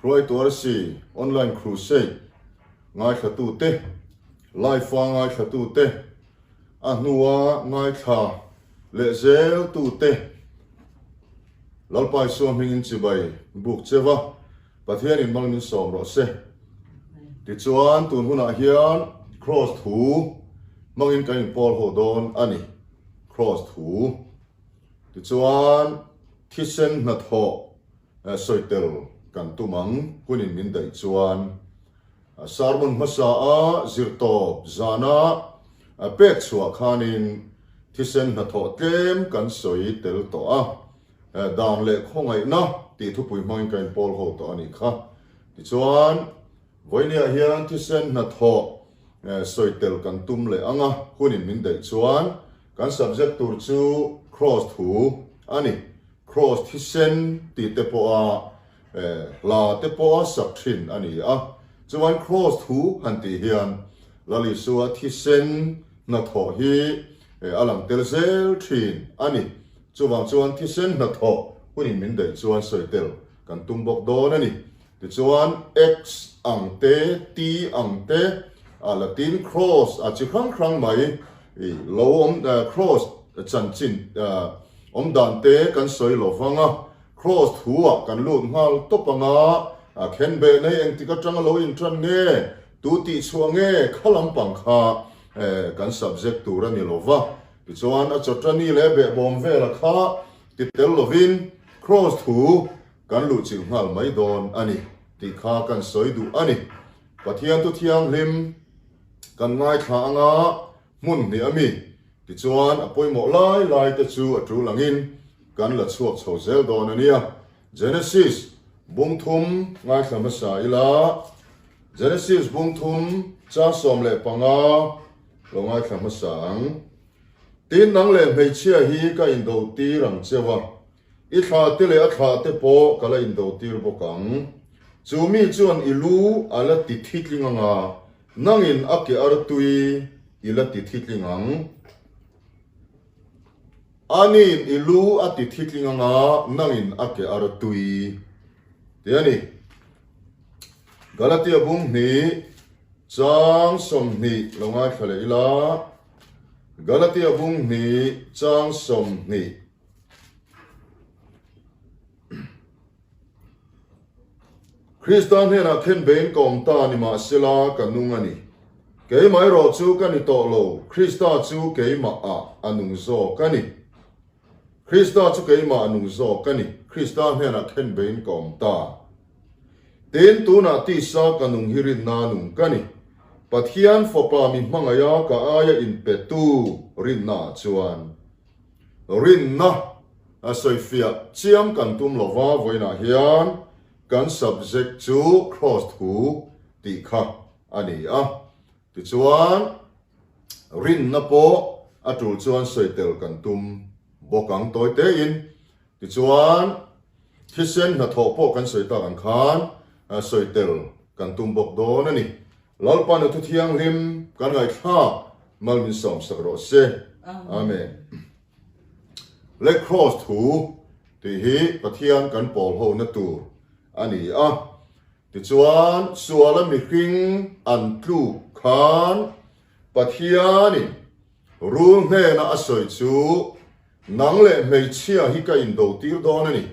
Hruaitu Arsi Online Crusade ngaithlatute, Live-a ngaithlatute, a hnua ngaithla leh zeltute Lalpa Isua hmingin chibai buk cheu a, Pathianin mal min sawm rawh se. Tichuan tun hunah hian Kraws thu hmangin kan inpawl ho dawn a ni. Kraws thu. Tichuan thisen hnathawh sawi tel kan tum ang hunin min daih chuan sermon hmasa a zirtawp zana pek chhuah khanin thisen hnathawh tlem kan sawi tel tawh a, dan leh khawngaihna tih thupui hmangin kan inpawl ho tawh a nih kha. Tichuan vawinia hian thisen hnathawh sawi tel kan tum leh ang a, hunin min daih chuan kan subject tur chu Kraws thu a ni. Kraws thisen tih te pawha hla te pawha sak thin a ni a, chuan Kraws thu han tih hian Lal Isua thisen hnathawh hi a lang tel zel thin a ni. Chuvang chuan thisen hnathawh hunin min daih chuan sawi tel kan tum bawk dawn a ni. Tichuan X ang te, T ang te, Latin Kraws a chi hrang hrang mai lo awm Kraws chanchin awm dan te kan sawi lo vang a, Kraws thu ah kan lut nghal tawp ang a, khen beh nei engtik atanga lo intan nge, tu tih chhuah nge kha lampang kha kan subject tur a ni lo va. Tichuan a chawtani leh behbawm vela kha ti tel lovin Kraws thu Kan luhchilh nghal mai dawn a ni tih kha kan sawi duh a ni. Pathian thu thianghlim kan ngaithla anga hmun hnih a mi tichuan a pawimawh lai lai te chu a tul angin kan la chhuak chho zel dawn a nia. Genesis bung thum ngaithla hmasa ila, Genesis bung thum chang 15 lo ngaithla hmasa ang. Tin nang leh hmeichhia hi ka indo tir ang cheu a. I thla te leh a thla te pawh ka la indo tir bawk ang. Chu mi chuan i lu a la ti thitling ang a, nangin a ke artui i la ti thitling ang. Ani'n i lu a ti thitling ang a, nangin a ke artui. Ti a ni. Galatia bung hnih chang 20 lo ngaithla leh ila. Galatia bung hnih chang 20. Krista hnenah khen bein ka awm ta nimahsela ka nung a ni. Keimah erawh chu ka ni tawh lo, Krista chu keimah ah a nung zawk a ni. Krista chu keimah a nung zawk a ni, Krista hnenah khen bein ka awm ta. Tin, tunah tisa ka nung hi rinna nung ka ni. Pathian Fapa mi hmangaiha ka aia inpetu rinnaah chuan. Rinna a sawifiah chiam kan tum lova vawiinah hian kan subject chu Kraws thu tih kha a ni a. Tichuan, rinna pawh a tul chuan sawi tel kan tum bawk ang tawi tein. Tichuan, thisen hnathawh pawh kan sawi tak ang khan sawi tel kan tum bawk dawn a ni. Lalpa nu thu thianghlim kan ngaihthlak mal min sawm sak rawh se. Amen. Le Kraws thu tih hi Pathian kan pawl ho na tur a ni a. Tichuan suala mihring an tluk khan Pathianin rul hnena a sawi chu nang leh hmeichhia hi ka indo tir dawn a ni.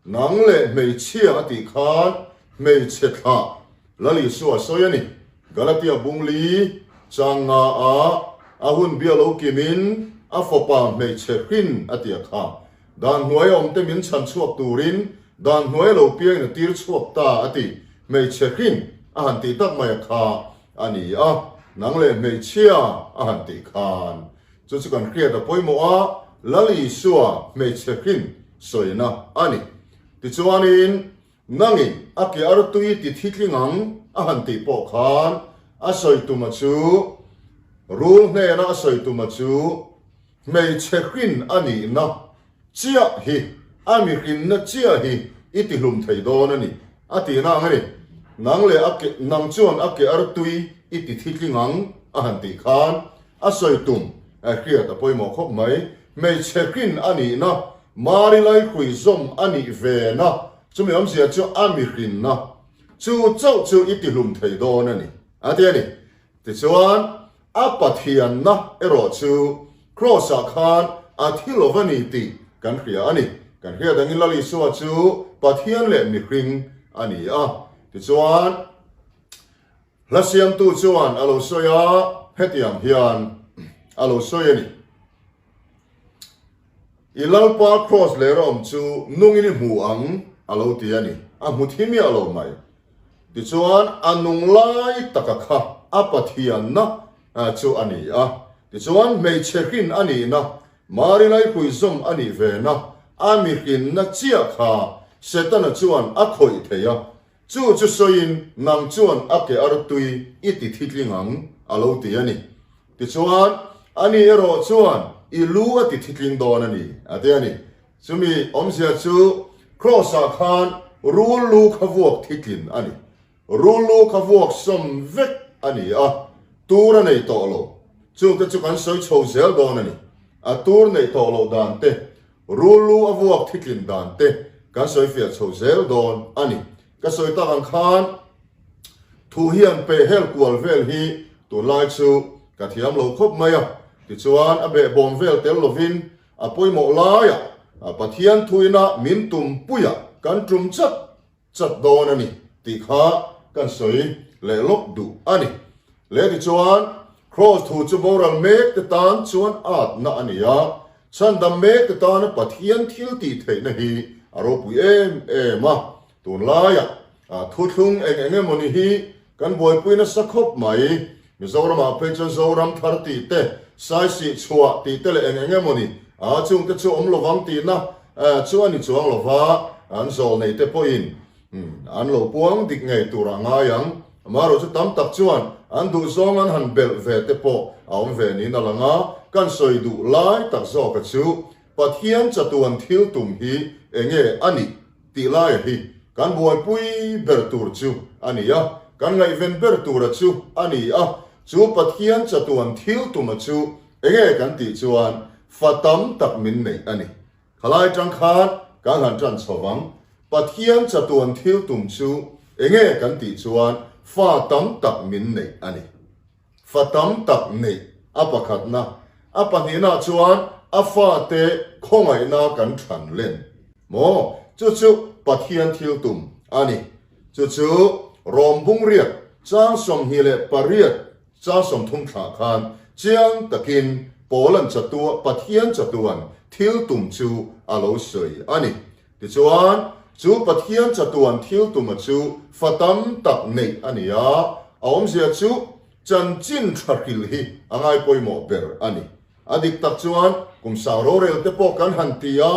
Nang leh hmeichhia a tih khan hmeichhe thlah Lal Isua a sawi a ni. Galatia bungli chang nga ah a hun bia lo kimin a fapa hmeichhe hrin a tia kha. Dan hnuai a awmte min chhan chhuak turin dan hnuai a lo piangin a tir chhuak ta a ti. Hmeichhe hrin a han tih tak mai a kha a ni a, nang leh hmeichhia a han tih khan Chu chu kan hriat a pawimawh a, Lal Isua hmeichhe hrin sawina a ni. Tichuanin, nangin a ke artui ti thitling ang a han tih pawh khan a sawi tuma chu, rul hnena a sawi tuma chu hmeichhe hrin a nihna chiah hi, a mihrinna chiah hi i tihlum thei dawn a ni, a tihna ang a ni. Nang leh a ke, nang chuan a ke artui i ti thitling ang a han tih khan A sawi tum a hriat a pawimawh khawp mai. Hmeichhe hrin a nihna, Mari Laikhui zawm a nih vena. Chumi awmzia chu a mihrinna chu chauh chu i tihlum thei dawn a ni, a ti a ni. Tichuan, a Pathianna erawh chu Kraws-ah khan a thi lo va ni tih kan hria a ni. Kan hriat angin Lal Isua chu Pathian leh mihring a ni a. Tichuan, hla siamtu chuan a lo sawi a, hetiang hian a lo sawi a ni. I Lalpa Kraws leh rawm chu nungin i hmu ang, a lo ti a ni. A hmu thi miah lo mai. Tichuan, a nung lai taka kha a Pathianna chu a ni a. Tichuan, hmeichhe hrin a nihna, Mari laipui zawm a nih vena, a mihrinna chiah kha Setana chuan a khawih thei a. Chu chu sawiin, Nang chuan a ke artui i ti thitling ang, a lo ti a ni. Tichuan, ani erawh chuan i lu a ti thitling dawn a ni, a ti a ni. Chumi awmzia chu Kraws-ah khan rul lu kha vuak thitlin a ni. Rul lu kha vuak sawm vek a ni a, tur a nei tawh lo. Chungte chu kan sawi chho zel dawn a ni. A tur neih tawh loh dan te, rul lu a vuak thitlin dan te kan sawi fiah chho zel dawn a ni. Ka sawi tak ang khan thu hian pe hel kual vel hi tunlai chu ka thiam lo khawp mai a, tichuan a behbawm vel tel lovin a pawimawh laiah Pathian thuina min tumpuia kan tum chat chat dawn a ni tih kha kan sawi leh lawk duh a ni. Leh tichuan Kraws thu chu boral mek te tan chuan atna a ni a, chhandam mek te tana Pathian thil tih theihna hi a ropui em em a. Tunlaiah thuthlung eng eng emawni hi kan buaipui nasa khawp mai. Mizoramah phei chuan Zoram thar tih te, Saisih chhuah tih te leh eng eng emawni chungte chu awm lovang tihna chu a ni chuang lova, an zawlnei te pawhin an lo puang dik ngei tur a ngai ang. Amaherawhchu tam tak chuan an duhzawng an han belh ve te pawh a awm ve niin a lang a, kan sawi duh lai tak zawka chu Pathian chatuan thil tum hi enge a nih tih laia hi kan buaipui ber tur chu a ni a, kan ngaihven ber tura chu a ni a, chu Pathian chatuan thil tuma chu enge kan tih chuan fa tam tak min neih a ni. Khalai tang khan kan han tan chho vang. Pathian chatuan thil tum chu enge kan tih chuan fa tam tak min neih a ni. Fa tam tak neih a pakhatna, a pahnihna chuan a fate khawngaihna kan than len maw? Chu chu Pathian thil tum a ni. Chu chu Rom bungriat chang 28 chang 30 thlah khan chiang takin Paula'n chatua Pathian chatuan thil tum chu a lo sawi a ni. Tichuan, chu Pathian chatuan thil tuma chu fa tam tak neih a ni a, a awmzia chu chanchin tha hril hi a ngai pawimawh ber a ni. A dik tak chuan kum sang rorel te pawh kan han ti a,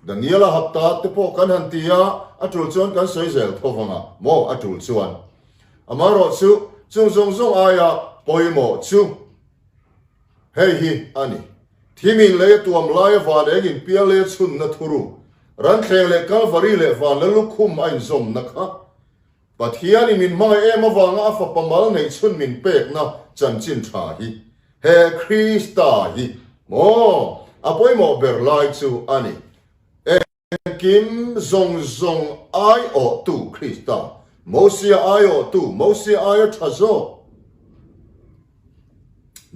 Daniela hapta te pawh kan han ti a, a tul chuan kan sawi zel tho vang a maw a tul chuan. Amaherawhchu, chung zawng zawng aia pawimawh chu Hei hi a ni. Thimin lei a tuam laia van eng in pial lei a chhunna thuru, Ranthleng leh Kalvari leh van la lukhum a inzawmna kha. Pathianin min hmangaih em avanga a fapa mal neih chhun min pekna chanchin tha hi, he Krista hi maw a pawimawh ber lai chu a ni. Engkim zawng zawng aiawhtu Krista, Mosia aiawhtu, Mosia aia tha zawk,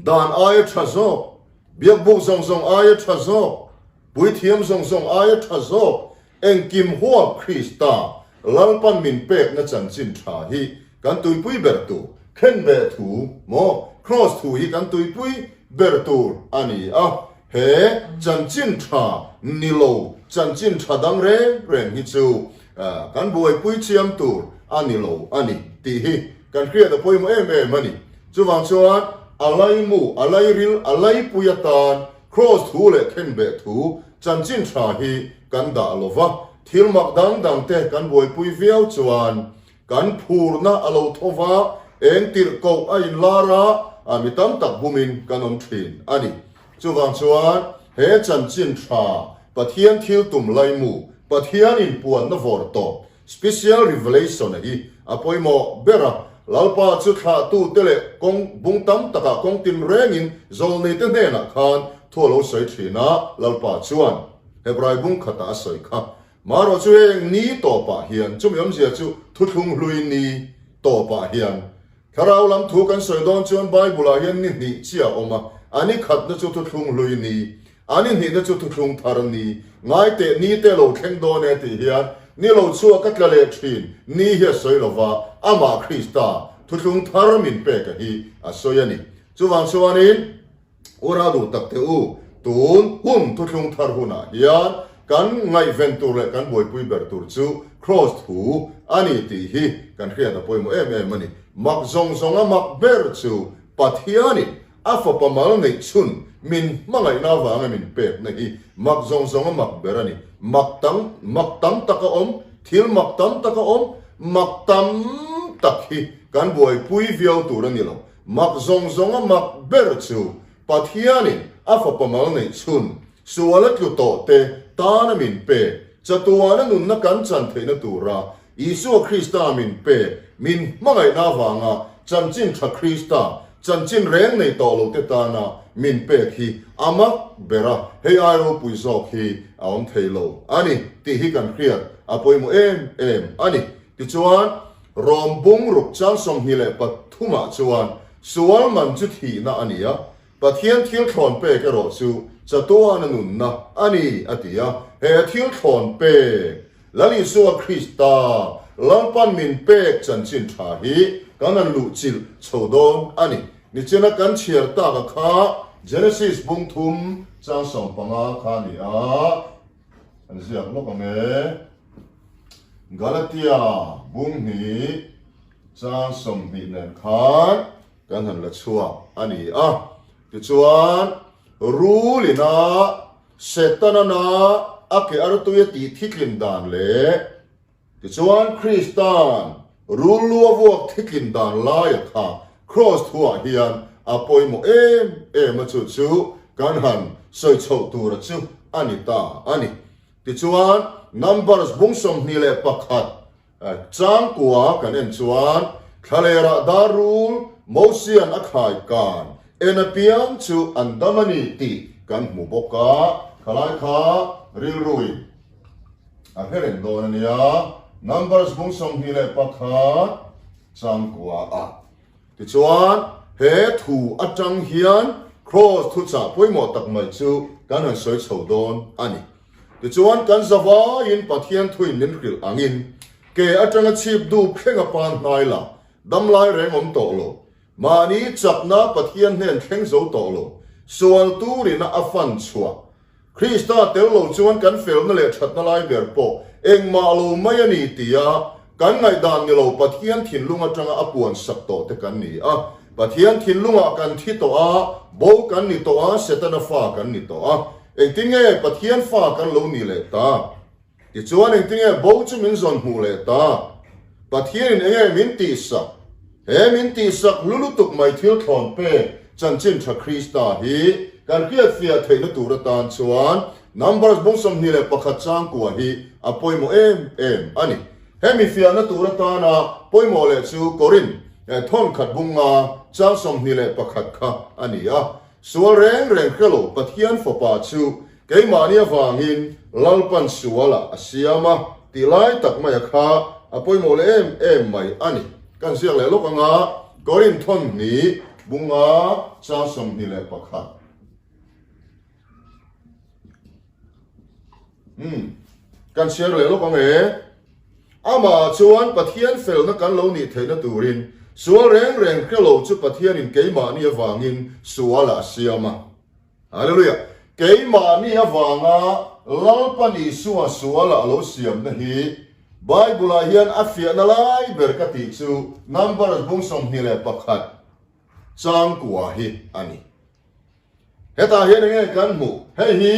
dan aia tha zawk, biakbuk zawng zawng aia tha zawk, puithiam zawng zawng aia tha zawk, engkim huap Krista, Lalpan min pekna chanchin tha hi kan tuipui ber tur, khenbeh thu maw, Kraws thu hi kan tuipui ber tur a ni a. He chanchin tha ni lo, chanchin tha dang reng reng hi chu kan buaipui chiam tur a ni lo a ni tih hi kan hriat a pawimawh em em a ni. Chuvang chuan a laimu, a lairil, a laipui atan Kraws thu leh khenbeh thu chanchin tha hi kan dah lo va, thil mak dang dang te kan buaipui viau chuan Kan phurna a lo tho va, eng tirh koh a inlar a, a mi tam tak bumin kan awm thin a ni. Chuvang chuan he chanchin tha, Pathian thil tum laimu, Pathian inpuanna vawr tawp, special revelation a hi a pawimawh ber a. Lalpa chu thlahtute leh kawng bung tam takah kawng tin rengin zawlneite hnenah khan thu a lo sawi thin a, Lalpa chuan Hebrai bung khatah a sawi kha. Marawh chu heng ni tawpah hian, chumi awmzia chu thuthlung hlui ni tawpah hian, Thlarau lam thu kan sawi dawn chuan Bible-ah hian ni hnih chiah a awm a, a ni khatna chu thuthlung hlui ni, a ni hnihna chu thuthlung thar ni. Ngai teh ni te lo thleng dawn e tih hian ni lo chhuak a tla leh thin ni hi a sawi lo va, amah Krista thuthlung thar min pek a hi a sawi a ni. Chuvang chuanin U Rau duh tak teh u, tun hun thuthlung thar hunah hian kan ngaihven tur leh kan buaipui ber tur chu Kraws thu a ni tih hi kan hriat a pawimawh em em a ni. Mak zawng zawng a mak ber chu Pathianin a fapa mal neih chhun min hmangaihna avanga min pekna hi mak zawng zawng a mak ber a ni. Mak tam mak tam tak a awm, thil mak tam tak a awm, mak tam tak hi kan buaipui viau tur a ni lo. Mak zawng zawng a mak ber chu Pathianin a fapa mal neih chhun, sual a tlu tawh te tana min pek, chatuana nunna kan chan theihna tura Isua Krista min pek, min hmangaihna avanga chanchin tha Krista chanchin reng nei tawh lo te tana min pek hi a mak ber a, hei ai ropui zawk hi a awm thei lo a ni tih hi kan hriat a pawimawh em em a ni. Tichuan, Rom bung ruk chang 23 ah chuan sual man chu thihna a ni a, Pathian thil thlawn pek erawh chu chatuana nunna a ni a ti a. He thil thlawn pek, Lal Isua Krista Lalpan min pek chanchin tha hi kan han luhchilh chho dawn a ni. Nichina kan chhiar tak a kha Genesis bung thum chang 15 kha a ni a. An ziak lawk ang e. Galatia bung hnih chang 20 nen khan kan han la chhuak a ni a. Tichuan, rulina Setanana a ke artui a tih thitlin dan leh Tichuan, Krista'n rul lu a vuak thitlin dan laia kha Kraws thuah hian a pawimawh em em a chu chu kan han sawi chhoh tura chu a ni ta a ni. Tichuan, Numbers bung 21 changkua kan en chuan thlalerah dar rul Mosian a khai kan en apiang chu an dam a ni tih kan hmu bawk a, khalai kha rilruin A hre reng dawn a nia, Numbers bung 21 changkua a. Tichuan, he thu atang hian Kraws thuchah pawimawh tak mai chu kan han sawi chho dawn a ni. Tichuan, kan zavaiin Pathian thuin min hrilh angin, ke atanga chhip dup thleng a pan hnai la, damlai reng awm tawh lo, mahni chakna Pathian hnen thleng zo tawh lo, sual turina a fan chhuah Krista tel lo chuan kan felna leh thatna lai ber pawh engmah lo mai a ni tia kan ngaihdan ni lo Pathian thinlung atanga a puan sak tawh te kan ni a. Pathian thinlungah kan thi tawh a, bo kan ni tawh a, Setana fa kan ni tawh a. Engtin nge Pathian fa kan lo ni leh ta? Tichuan engtinge bo chu min zawn hmuh leh ta? Pathianin enge min tihsak? He min tihsak hlu lutuk mai thil thlawn pek chanchin tha Krista hi kan hriatfiah theihna tur atan chuan Numbers bung 21 changkua hi a pawimawh em em a ni. Hemi fiahna tur atana pawimawh leh chu Korin thawnkhat bunga chang 21 kha a ni a. Sual reng reng hre lo Pathian Fapa chu keimahni avangin Lalpan sualah a siam a tih lai tak mai a kha a pawimawh leh em em mai a ni. Kan ziak leh lawk anga Korinth thawn hnih bunga chang 21. Umm kan chhiar leh lawk ang e. Amah chuan Pathian felna kan lo nih theihna turin sual reng reng hre lo chu Pathianin keimahni avangin sualah a siam a. Hallelujah! Keimahni avanga Lalpan Isua sualah a lo siamna hi Bible-ah hian a fiahna lai ber ka tih chu Numbers bung 21 changkua hi a ni. Hetah hian enge kan hmuh? Hei hi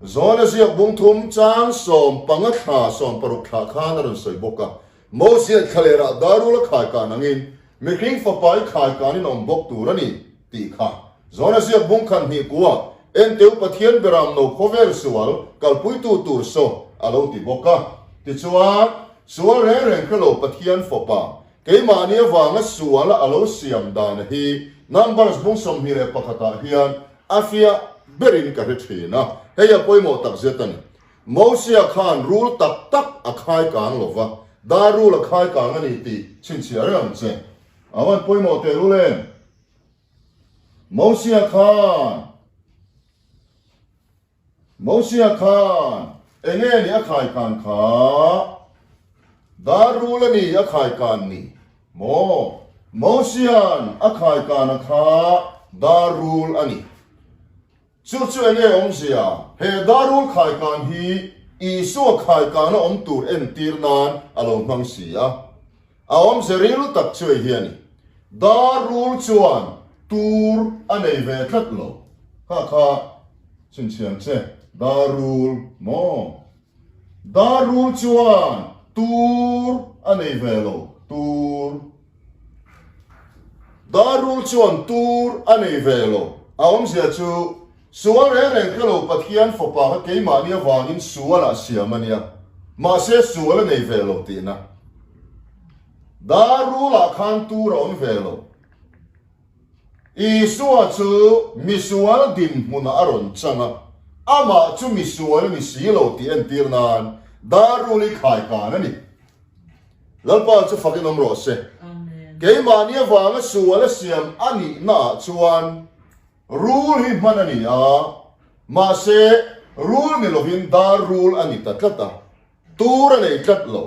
Zona ziak bung thum chang 15 thla 60 thla khan a rawn sawi bawk a. Mosia'n thlalerah darul a khai kan angin mihring fapa i khai kanin awm bawk tur a ni tih kha. Zona ziak bung khan hnih kua Enteu Pathian beram no khawvel sual kalpuitu tur saw a lo ti bawk a. Tichuan, sual reng reng hre lo Pathian fapa Keimahni avanga suala a lo siam dan hi Numbers bung 21 ah hian a fiah berin ka hre thin a, hei a pawimawh tak zet a ni. Mosia khan rul tak tak a khai kang lo va, dar rul a khai kang a ni tih chhinchhiah reng ang che. A van pawimawh teh lul em? Mosia khan Mosia khan enge ni a khai kan kha? Dar rul a ni a khai kan ni maw? Mosian a khai kan a kha dar rul a ni. Chu chu enge awmzia? He dar rul khai kan hi Isua khai kana awm tur entir nan a lo hmang si a. A awmze ril tak chu hei hi a ni. Dar rul chuan tur a nei ve tlat lo. Kha kha chhinchhiang che, dar rul maw? Dar rul chuan tur a nei ve lo, tur. Dar rul chuan tur a nei ve lo. A awmzia chu, sual reng reng hre lo Pathian fapa kha keimahni avangin sualah siam a nia. Mahse sual a nei ve lo tihna. Dar rulah khan tur a awm ve lo. Isua chu misual dinhmunah a rawn chang a, amah chu misual a ni si lo tih entir nan dar rul hi khaikan a ni. Lalpa chu fakin awm rawh se. Keimahni avanga sual a siam a nihnaah chuan rul hi hman a ni a, mahse rul ni lovin dar rul a ni ta tlat a, tur a nei tlat lo.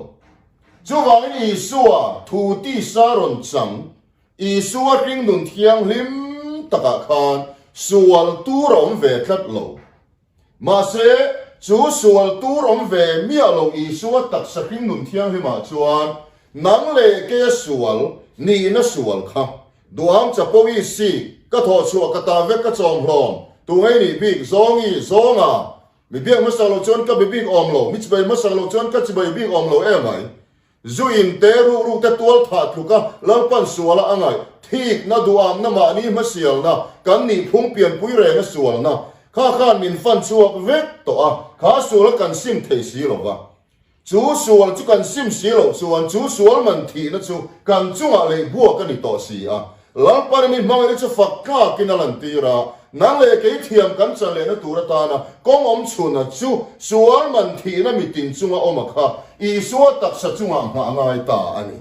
Chuvangin Isua thu tisa rawn chang Isua hringnun thianghlim takah khan sual tur a awm ve tlat lo. Mahse, chu sual tur awm ve miah lo Isua taksa hringnun thianghlimah chuan nang leh keia sual nihna sual kha duham chapo i si, ka thawhchhuah ka ta vek ka chawmhlawm, tu ngei nih bik zawngi zawnga mi biak hmasa lo chuan ka be bik awm lo, mi chibai hmasa lo chuan ka chibai bik awm lo emai. Zu in te ruh ruh te tual thah tluk a Lalpan suala a ngaih, thikna, duhamna, mahni hmasialna, kan nih phung pianpui reng a sualna kha khan min fan chhuak vek tawh a, kha sual a kan sim thei si lo va. Chu sual chu kan sim si loh chuan chu sual man thihna chu kan chungah leh buak a ni tawh si a. Lalpan a mi hmangaihna chu fak tlakin a lantir a, nang leh kei thiam kan chan lehna tur atana kawng awm chhuna chu sual man thihna mitin chunga awm a kha Isua taksa chungah nghah ngai ta a ni.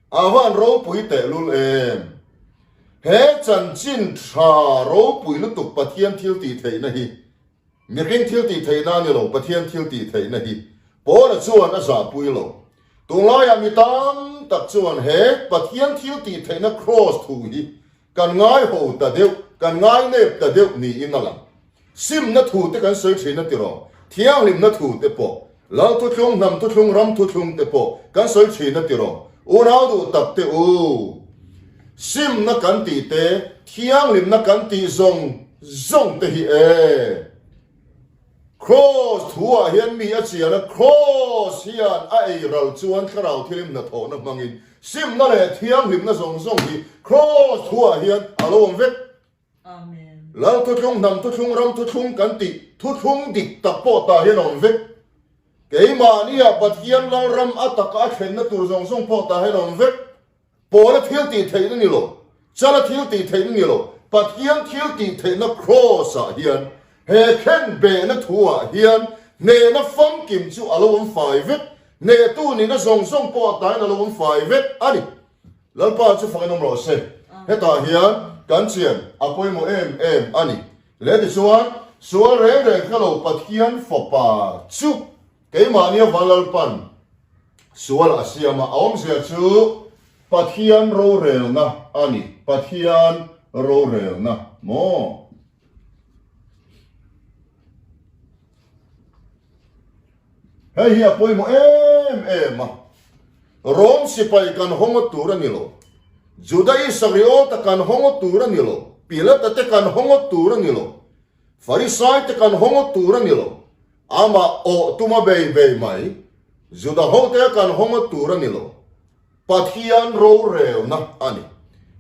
A van ropui tehlul em! He chanchin tha ropui lutuk Pathian thil tih theihna hi Mihring thil tih theihna a ni lo, Pathian thil tih theihna hi Paula chuan a zahpui lo. Tunlaiah mi tam tak chuan he Pathian thil tih theihna kraws thu hi kan ngai ho ta deuh, kan ngai nep ta deuh niin a lang. Simna thu te kan sawi thin a tiraw, thianghlimna thu te pawh, Lal thuthlung, hnam thuthlung, ram thuthlung te pawh kan sawi thin a tiraw, unau duh tak te u. Simna kan tih te, thianghlimna kan tih zawng zawng te hi e. Kraws thu ah hian mi a chian a, kraws hian a ei ral chuan thlarau thilim hnathawhna hmangin simna leh thianghlimna zawng zawng hi kraws thu ah hian a lo awm vek. Lal thuthlung, hnam thuthlung, ram thuthlung kan tih thuthlung dik tak pawh tah hian a awm vek. Keimahni ah Pathian Lalram a taka a thlenna tur zawng zawng pawh tah hian a awm vek. Pawla thil tih theihna ni lo, chala thil tih theihna ni lo, Pathian thil tih theihna kraws ah hian, he khen behna thu ah hian hnehna famkim chu a lo awm fai vek, hnehtu nihna zawng zawng pawh tain a lo awm fai vek a ni. Lalpa chu fakin awm rawh se. Hetah hian kan chian a pawimawh em em a ni. Leh tichuan, sual reng reng hre lo Pathian Fapa chu Keimahnia Vanlalpan sual a siam a, a awmzia chu Pathian rorelna a ni, Pathian rorelna maw? Hei hi a pawimawh em em a, Rom sipai kan hawng tur a ni lo, Juda Isariota kan hawng tur a ni lo, Pilata te kan hawng tur a ni lo, Farisai te kan hawng tur a ni lo, Amah awh tuma bei bei mai, Juda hote kan hawnga tur a ni lo. Pathian rorelna a ni.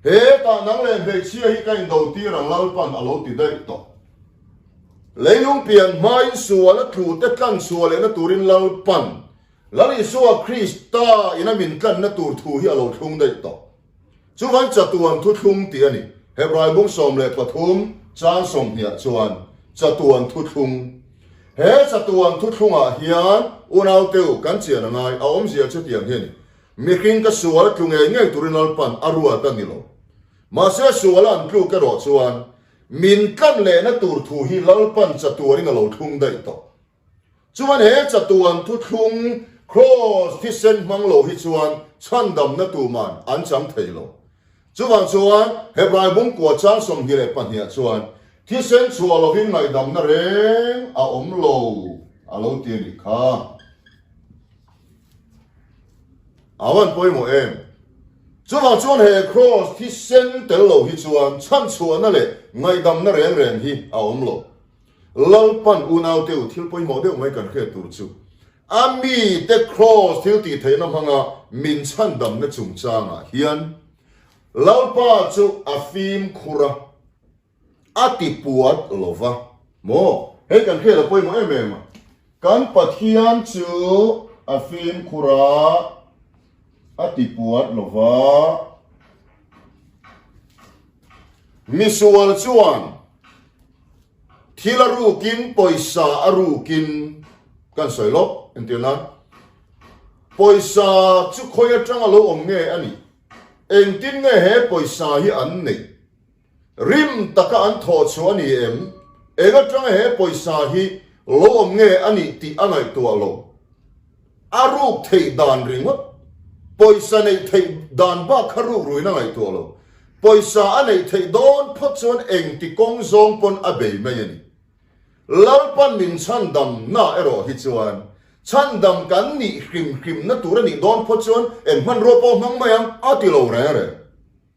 Hetah nang leh hmeichhia hi ka indo tir ang Lalpan a lo ti daih tawh. Leilung pian hmain sual a tlu te tlan chhuah lehna turin Lalpan Lal Isua Krista in a min tlanna tur thu hi a lo thlung daih tawh. Chuvan chatuan thuthlung tih a ni. Hebrai bung 13 chang 20 chuan chatuan thuthlung. He chatuan thuthlungah hian unaute u kan chian a ngai, a awmzia chutiang hi a ni. Mihring ka sual a tlu ngei ngei turin Lalpan a ruat a ni lo. Mahse suala an tluk erawh chuan min tlan lehna tur thu hi Lalpan chatuanin a lo thlung daih tawh. Chuan he chatuan thuthlung Kraws thisen hmang lo hi chuan chhandamna tuman an chang thei lo. Chuvang chuan Hebrai bungkua chang 22 ah chuan thisen chhuah lovin ngaihdamna reng a awm lo a lo ti a nih kha. A van pawimawh em? Chuvang chuan he Kraws thisen tel lo hi chuan chhanchhuahna leh ngaihdamna reng reng hi a awm lo. Lalpan unaute u thil pawimawh deuh mai kan hriat tur chu a mite Kraws thil tih theihna hmanga min chhandamna chungchangah hian Lalpa chu a fimkhur a, a ti puat lo va maw? Hei kan hriat a pawimawh em em a, kan Pathian chu a fimkhur a, a ti puat lo va. Misual chuan Thil a rukin pawisa a rukin kan sawi lawk entir nan pawisa chu khawi atanga lo awm nge a nih? Engtin nge he pawisa hi an neih? Rim taka an thawh chhuah a ni em? Eng atanga he pawisa hi lo awm nge a nih tih a ngaihtuah lo. A ruk theih dan ringawt, pawisa neih theih dan bak kha ruk ruin a ngaihtuah lo. Pawisa a neih theih dawn phawt chuan engti kawng zawng pawn a bei mai a ni. Lalpan min chhandam na erawh hi chuan chhandam kan nih hrim hrimna tur a nih dawn phawt chuan eng hmanrua pawh hmang mai ang a ti lo reng reng.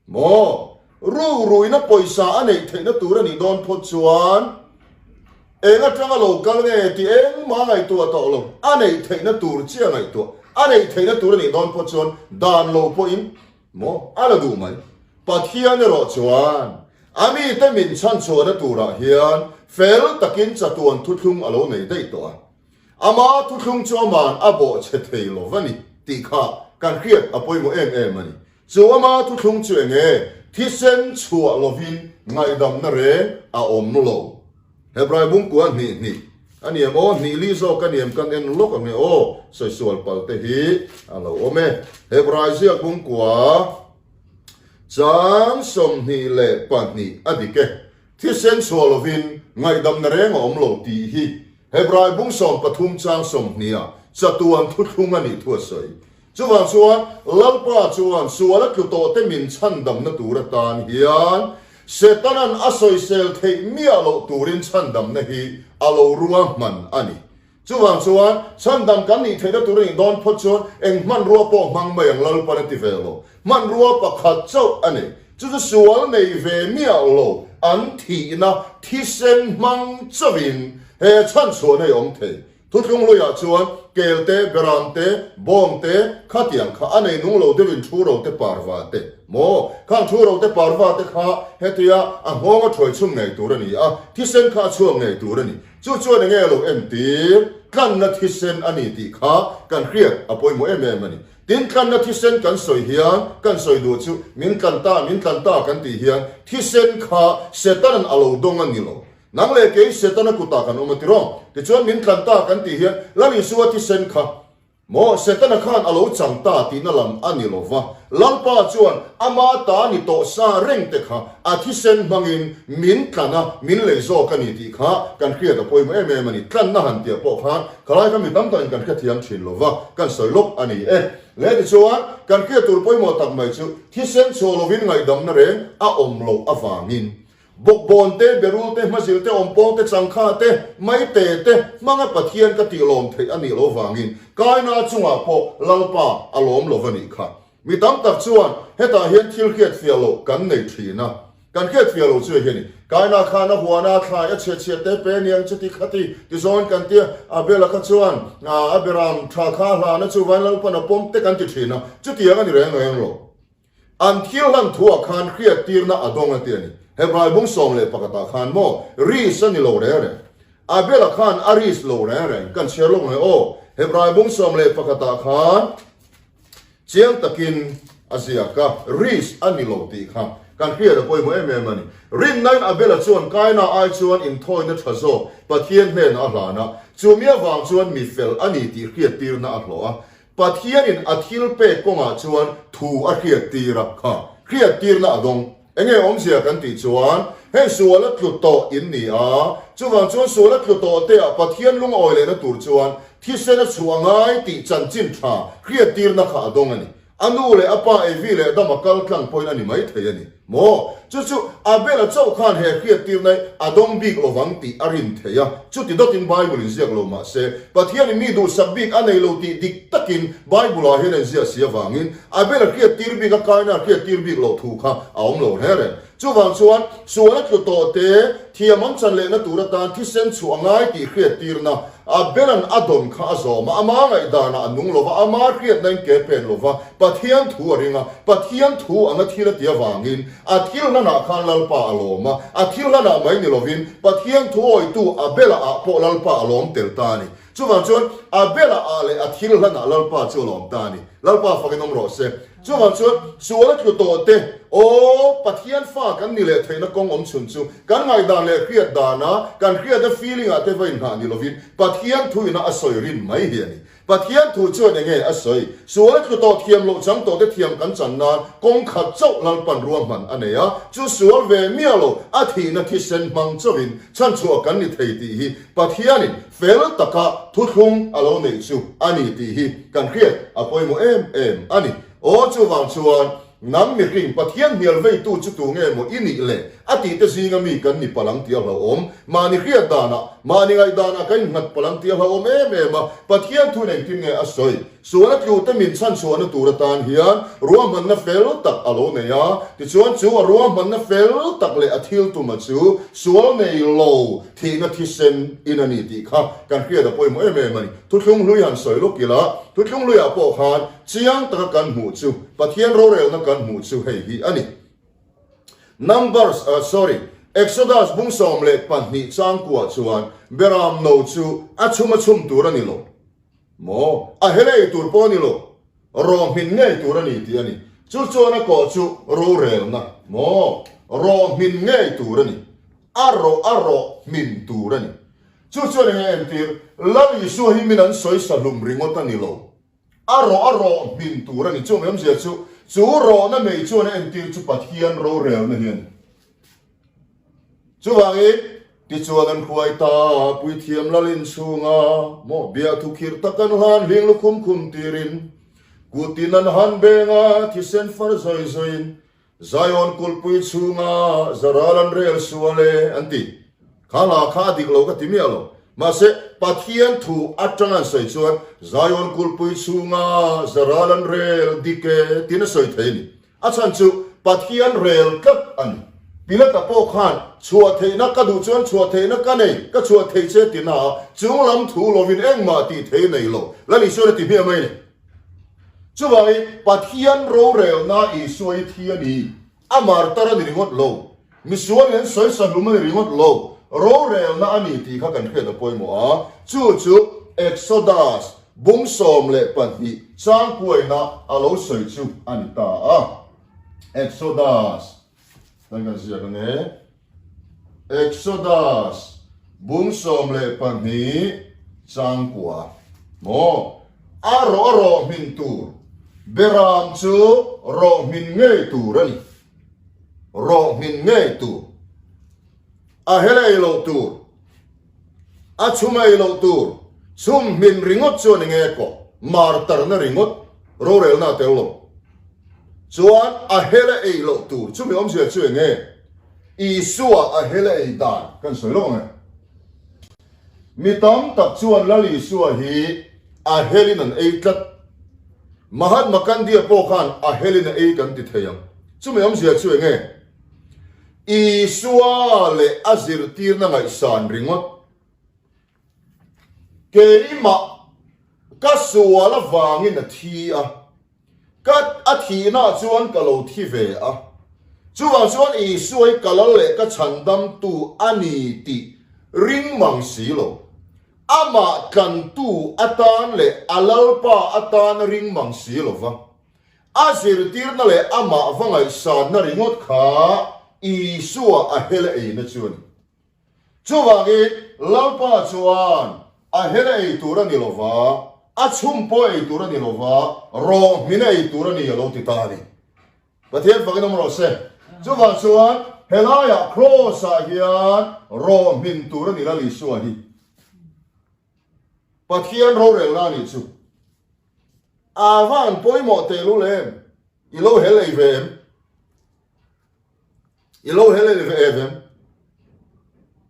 Maw? Ruruina pawisa a neih theihna tur a nih dawn phawt chuan eng atanga lo kal nge tih engmah ngaihtuah tawh lo, a neih theihna tur chiah ngaihtuah, a neih theihna tur a nih dawn phawt chuan dan lo pawhin maw a la duh mai. Pathian erawh chuan a mite min chhanchhuahna turah hian fel takin chatuan thuthlung a lo nei daih tawh a. Ama thuthlung chu aman a bawh chhe thei lo va ni tih kha kan hriat a pawimawh em em a ni. Chu ama thuthlung chu eng nge? Thisen chhuah lovin ngaihdamna reng a awm lo. Hebrai bungkua hnih hnih a ni em aw? Hnih li zawk a ni em? Kan en lawk ang e aw. Sawisual pal te hi a lo awm e. Hebrai ziak bungkua chang 22 a dik e. Thisen chhuah lovin ngaihdamna reng a awm lo tih hi Hebrai bung 13 chang 20 ah chatuan thuthlung a nih thu a sawi. Chuvang chuan Lalpa chuan sual a tlu tawhte min chhandamna tur atan hian Setanan a sawisel theih miah loh turin chhandamna hi a lo ruahman a ni. Chuvang chuan chhandam kan nih theihna tur a nih dawn phawt chuan eng hmanrua pawh hmang mai ang Lalpan a ti ve lo. Hmanrua pakhat chauh a nei. Chu chu sual nei ve miah lo an thihna thisen hmang chauhin he chhanchhuahna hi a awm thei. Thuthlung luiah chuan kel te, beram te, bawng te, khatiang kha a nei nung lo deuhin thu ro te parva te maw? Khang thu ro te parva te kha hetia a nghawng a thuai chhun ngei tur a ni a, thisen kha a chhuak ngei tur a ni. Chu chuan enge lo entir tlanna thisen a ni tih kha kan hriat a pawimawh em em a ni. Tin, tlanna thisen kan sawi hian kan sawi duh chu min tlan ta, min tlan ta kan tih hian thisen kha Setanan a lo dawng a ni lo. Nang leh kei Setana kutah kan awm a tiraw? Tichuan min tlan ta kan tih hian Lal Isua thisen kha Maw, Setana khan a lo chang ta tihna lam a ni lo va, Lalpa chuan ama ta ni tawh sa reng te kha a thisen hmangin min tlan a, min lei zawk a ni tih kha kan hriat a pawimawh em em a ni. Tlanna han tih pawh khan khalai kha mi tam takin kan hrethiam thin lo va, kan sawi lawk a ni e. Le tichuan, kan hriat tur pawimawh tak mai chu thisen chhuah lovin ngaihdamna reng a awm loh avangin Bawkbawn te, berul te, hmazil te, awmpawng te, changkha te, maite te hmanga Pathian ka tih lawm theih a nih lo vangin Kaina chungah pawh Lalpa a lawm lo va nih kha. Mi tam tak chuan hetah hian thil hriatfiah loh kan nei thin a. Kan hriatfiah lo chu hian Kaina khan a huana thlai a chhiat chhiat te pe niang chuti khati ti zawn kan tia, Abela kha chuan a beram tha kha a hlana chu vain Lalpan a pawm te kan ti thin a, chutiang a ni reng reng lo. An thil hlan thuah khan hriattirna a dawng a ti a ni. Hebrai bung 11 ah khan maw ris a ni lo reng reng. Abel-a khan a ris lo reng reng. Kan chhiar lawk nge aw. Hebrai bung 11 ah khan chiang takin a ziak a, ris a ni lo tih kha. Kan hriat a pawimawh em em a ni. Rinnain Abela chuan Kaina ai chuan inthawina tha zawk Pathian hnenah a hlan a, chumi avang chuan mi fel a ni tih hriattirna a hlawh a. Pathianin a thil pek kawngah chuan thu a hriattir a, kha hriattirna a dawng. Enge awmzia kan tih chuan, hei sual a tlu tawh in ni a, chuvang chuan sual a tlu tawh te ah Pathian lungawi lehna tur chuan thisen a chhuah ngai tih chanchin tha hriattirna kha a dawng a ni. A nu leh a pa Evi leh Adama kal tlang pawhin a ni maithei a ni maw? Chu chu Abel-a chauh khan he hriattirna hi a dawng bik lovang tih a rin thei a, chuti dawtin Bible in ziak lo mah se, Pathianin mi duhsak bik a nei lo tih dik takin Bible-ah hian a inziah si avangin Abel-a hriattir bik a kaina a hriattir bik loh thu kha a awm lo reng reng. Chuvang chuan sual a tlu tawh te thiam an chan lehna tur atan thisen chhuah a ngai tih hriattirna Abel-a'n a dawn kha a zawm a, ama ngaihdanah a nung lo va, ama hriatnain ke pen lo va, Pathian thu a ring a, Pathian thu anga thil a ti avangin a thil hlanah khan Lalpa a lawm a, a thil hlanah mai ni lovin Pathian thu awitu Abel-a ah pawh Lalpa a lawm tel ta a ni. Chuvang chuan Abel-a ah leh a thil hlanah Lalpa chu a lawm ta a ni. Lalpa fakin awm rawh se. Chuvang chuan sual a tlu tawh te, aw, Pathian fa kan ni leh theihna kawng awm chhun chu kan ngaihdan leh hriat dana kan hriatna feeling ah te va inhnah ni lovin Pathian thu ina a sawi rin mai hi a ni. Pathian thu chuan enge a sawi? Sual a tlu tawh thiam loh chang tawh te thiam kan chan nan kawng khat chauh Lalpan ruahman a nei a, chu sual ve miah lo a thihna thisen hmang chauhin chhanchhuah kan ni thei tih hi Pathianin fel taka thuthlung a lo neih chu a ni tih hi kan hriat a pawimawh em em a ni. Aw chuvang chuan nang mihring Pathian hnial veitu chu tu nge maw i nih le a tih te zinga mi kan ni palang tih a hlauhawm. Mahni hriat danah, mahni ngaih danah kan innghat palang tih a hlauhawm em em a. Pathian thuin engtin nge a sawi? Sual a tlute min chhanchhuahna tur atan hian ruahmanna fel tak a lo nei a, tichuan chu a ruahmanna fel tak leh a thil tuma chu sual nei lo thihna thisen in a ni tih kha kan hriat a pawimawh em em a ni. Thuthlung hlui han sawi lawk ila, thuthlung hluiah pawh khan chiang taka kan hmuh chu Pathian rorelna kan hmuh chu hei hi a ni. Numbers, sorry, Exodus bung 12 changkuah chuan Beram no chu a chhum a chhum tur a ni lo. Maw? A hel ei tur pawh a ni lo. Rawhmin ngei tur a ni tih a ni. Chu chuan a kawh chu rorelna. Maw? Rawhmin ngei tur a ni. A rawh a rawhmin tur a ni. Chu chuan enge entir? Lal Isua hi min an sawi sahlum ringawt a ni lo. A rawh a rawhmin tur a ni. Chu awmzia chu, chu rawhna mei chuan a entir chu Pathian rorelna hi a ni. Chuvangin, tichuan an hruai ta, puithiam lal inchhunga maw biahthu khirh tak an hlan hling lukhum khum tirin, kutin an han beng a, thisen far zawi zawiin, Zion kulhpui chhunga zaral an rel sual e, an ti. Kha hla kha a dik lo ka ti miah lo. Mahse, Pathian thu atang an sawi chuan, Zion kulhpui chhunga zaral an rel dik e, tiin a sawi thei a ni. A chhan chu Pathian rel tlat a ni. Pilata pawh khan, Chhuah theihna ka duh chuan chhuah theihna ka nei, ka chhuah thei che ti na a, chung lam thu lovin engmah tih thei nei lo. Lal Isuan a ti hmiah mai a ni. Chuvangin Pathian rorelna Isua hi thi a ni. A martar a ni ringawt lo. Misual in an sawi sahlum a ni ringawt lo. Rorelna a ni tih kha kan hriat a pawimawh a. Chu chu Exodus Bung 12 changkuaina a lo sawi chu a ni ta a. Exodus, kan kan ziak ang e. Exodus, bung 12 changkua. Maw? A rawh a rawh hmin tur. Beram chu rawh hmin ngei tur a ni. Rawh hmin ngei tur. A helei loh tur. A chhum ei loh tur chhum hmin ringawt chuan enge kawh martarna ringawt rorelna a tel lo chuan a hel a ei loh tur chumi awmzia chu enge Isua a hel a ei dan kan sawi lawk ang e. Mi tam tak chuan Lal Isua hi a helin an ei tlat. Mahatma Gandhi-a pawh khan a helin a ei kan ti thei ang. Chumi awmzia chu enge? Isua leh a zirtirna ngaihsan ringawt. Keimah ka sual avangin a thi a, ka a thihnaah chuan ka lo thi ve a. Chuvang chuan Isua hi ka lal leh ka chhandamtu a ni tih ring mang si lo. Amah tlantu atan leh a Lalpa atan ring mang si lo va. A zirtirna leh amah va ngaihsanna ringawt kha Isua a hel eina chu a ni. Chuvangin Lalpa chuan a hel ei tur a ni lo va, a chhum pawh ei tur a ni lo va, rawhmin a ei tur a ni a lo ti ta a ni. Pathian fakin awm rawh se. Chuvang chuan helaiah Kraws-ah hian rawhmin tur a ni Lal Isua hi. Pathian rorelna a nih chu. A van pawimawh tehlul em? I lo hel ei ve em? I lo hel ei ve em?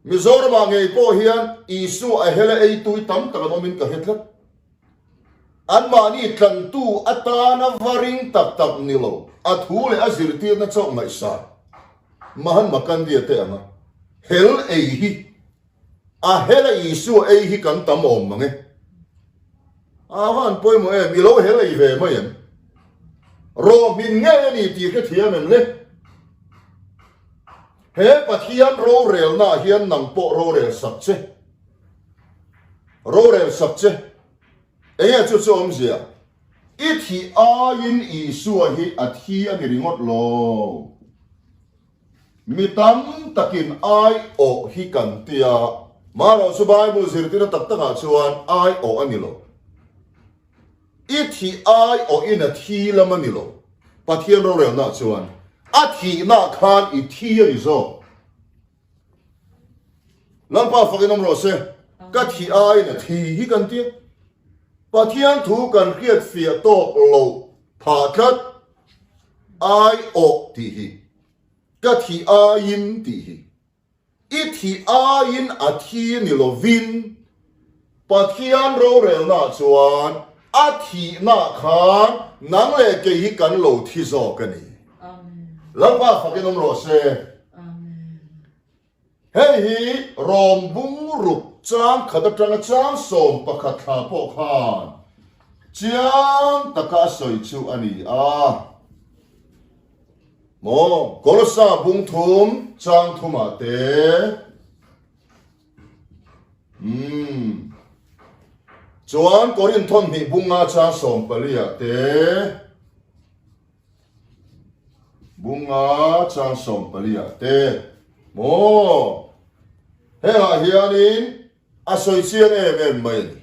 Mizoramah ngei pawh hian Isua a hel a ei tui tam tak an awmin ka hre tlat. Anmahni tlantu atana va ring tak tak ni lo, a thu leh a zirtirna chauh ngaihsan Mahatma Gandhi-a te anga hel ei hi A hel a Isua ei hi kan tam awm mang e. A van pawimawh em, i lo hel ei ve mai em? Rawhmin ngei a ni tih hrethiam em le? He Pathian rorelna ah hian nang pawh rorel sak che. Rorel sak che. Enge chu chu awmzia? I thih aiin Isua hi a thi a ni ringawt lo. Mi tam takin aiawh hi kan ti a, marawh chu Bible zirtirna tak takah chuan aiawh a ni lo. I thih aiawhin a thi lam a ni lo. Pathian rorelnaah chuan a thihnaah khan i thi a ni zawk. Lalpa fakin awm rawh se, ka thih aiin a thi hi kan ti a. Pathian thu kan hriatfiah tawk loh phah tlat. Aiawh tih hi ka thih aiin tih hi i thih aiin a thi ni lovin Pathian rorelnaah chuan a thihnaah khan nang leh kei hi kan lo thi zawk a ni. Lalpa fakin awm rawh se. Hei hi Rom bung ruk chang khat atanga chang 11 thla pawh khan chiang taka a sawi chu a ni a. Maw Kolosa bung thum chang thumah te umm chuan Korinthon hnih bunga chang 14 ah te Bunga chang 14 ah te maw hengah hianin a sawi chiang em em mai a ni.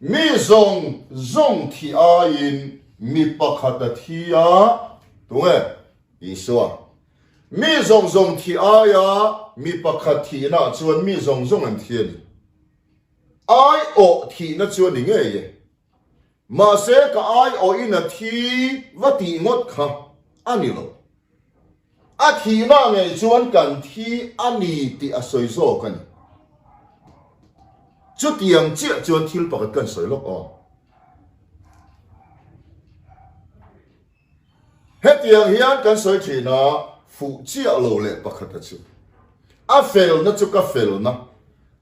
Mi zawng zawng thi aiin mi pakhat a thi a, tunge? Isua. Mi zawng zawng thi aia mi pakhat thihnaah chuan mi zawng zawng an thi a ni. Aiawh thihna chu a ni ngei e. Mahse ka aiawhin a thi va tih ngawt kha a ni lo. A thihna ngei chuan kan thi a ni tih a sawi zawk a ni. Chutiang chiah chuan thil pakhat kan sawi lawk aw. Hetiang hian kan sawi thin a, fuh chiah lo leh pakhat a chu. A felna chu ka felna,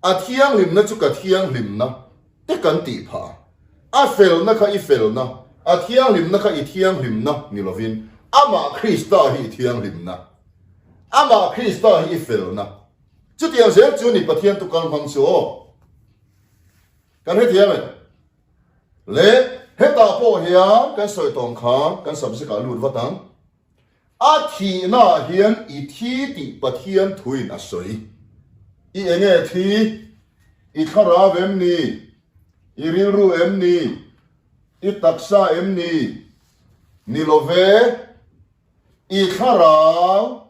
a thianghlimna chu ka thianghlimna te kan tih phah a. A felna kha i felna, a thianghlimna kha i thianghlimna ni lovin, amah Krista hi i thianghlimna, amah Krista hi i felna. Chutiang zel chu ni Pathian tukal hmang chu aw. Kan hrethiam em? Le, hetah pawh hian kan sawi tawng kha kan subject ah lut vat ang. A thihnaah hian i thi tih Pathian thuin a sawi. I enge thi? I thlarau em ni? I rilru em ni? I taksa em ni? Ni lo ve. I thlarau,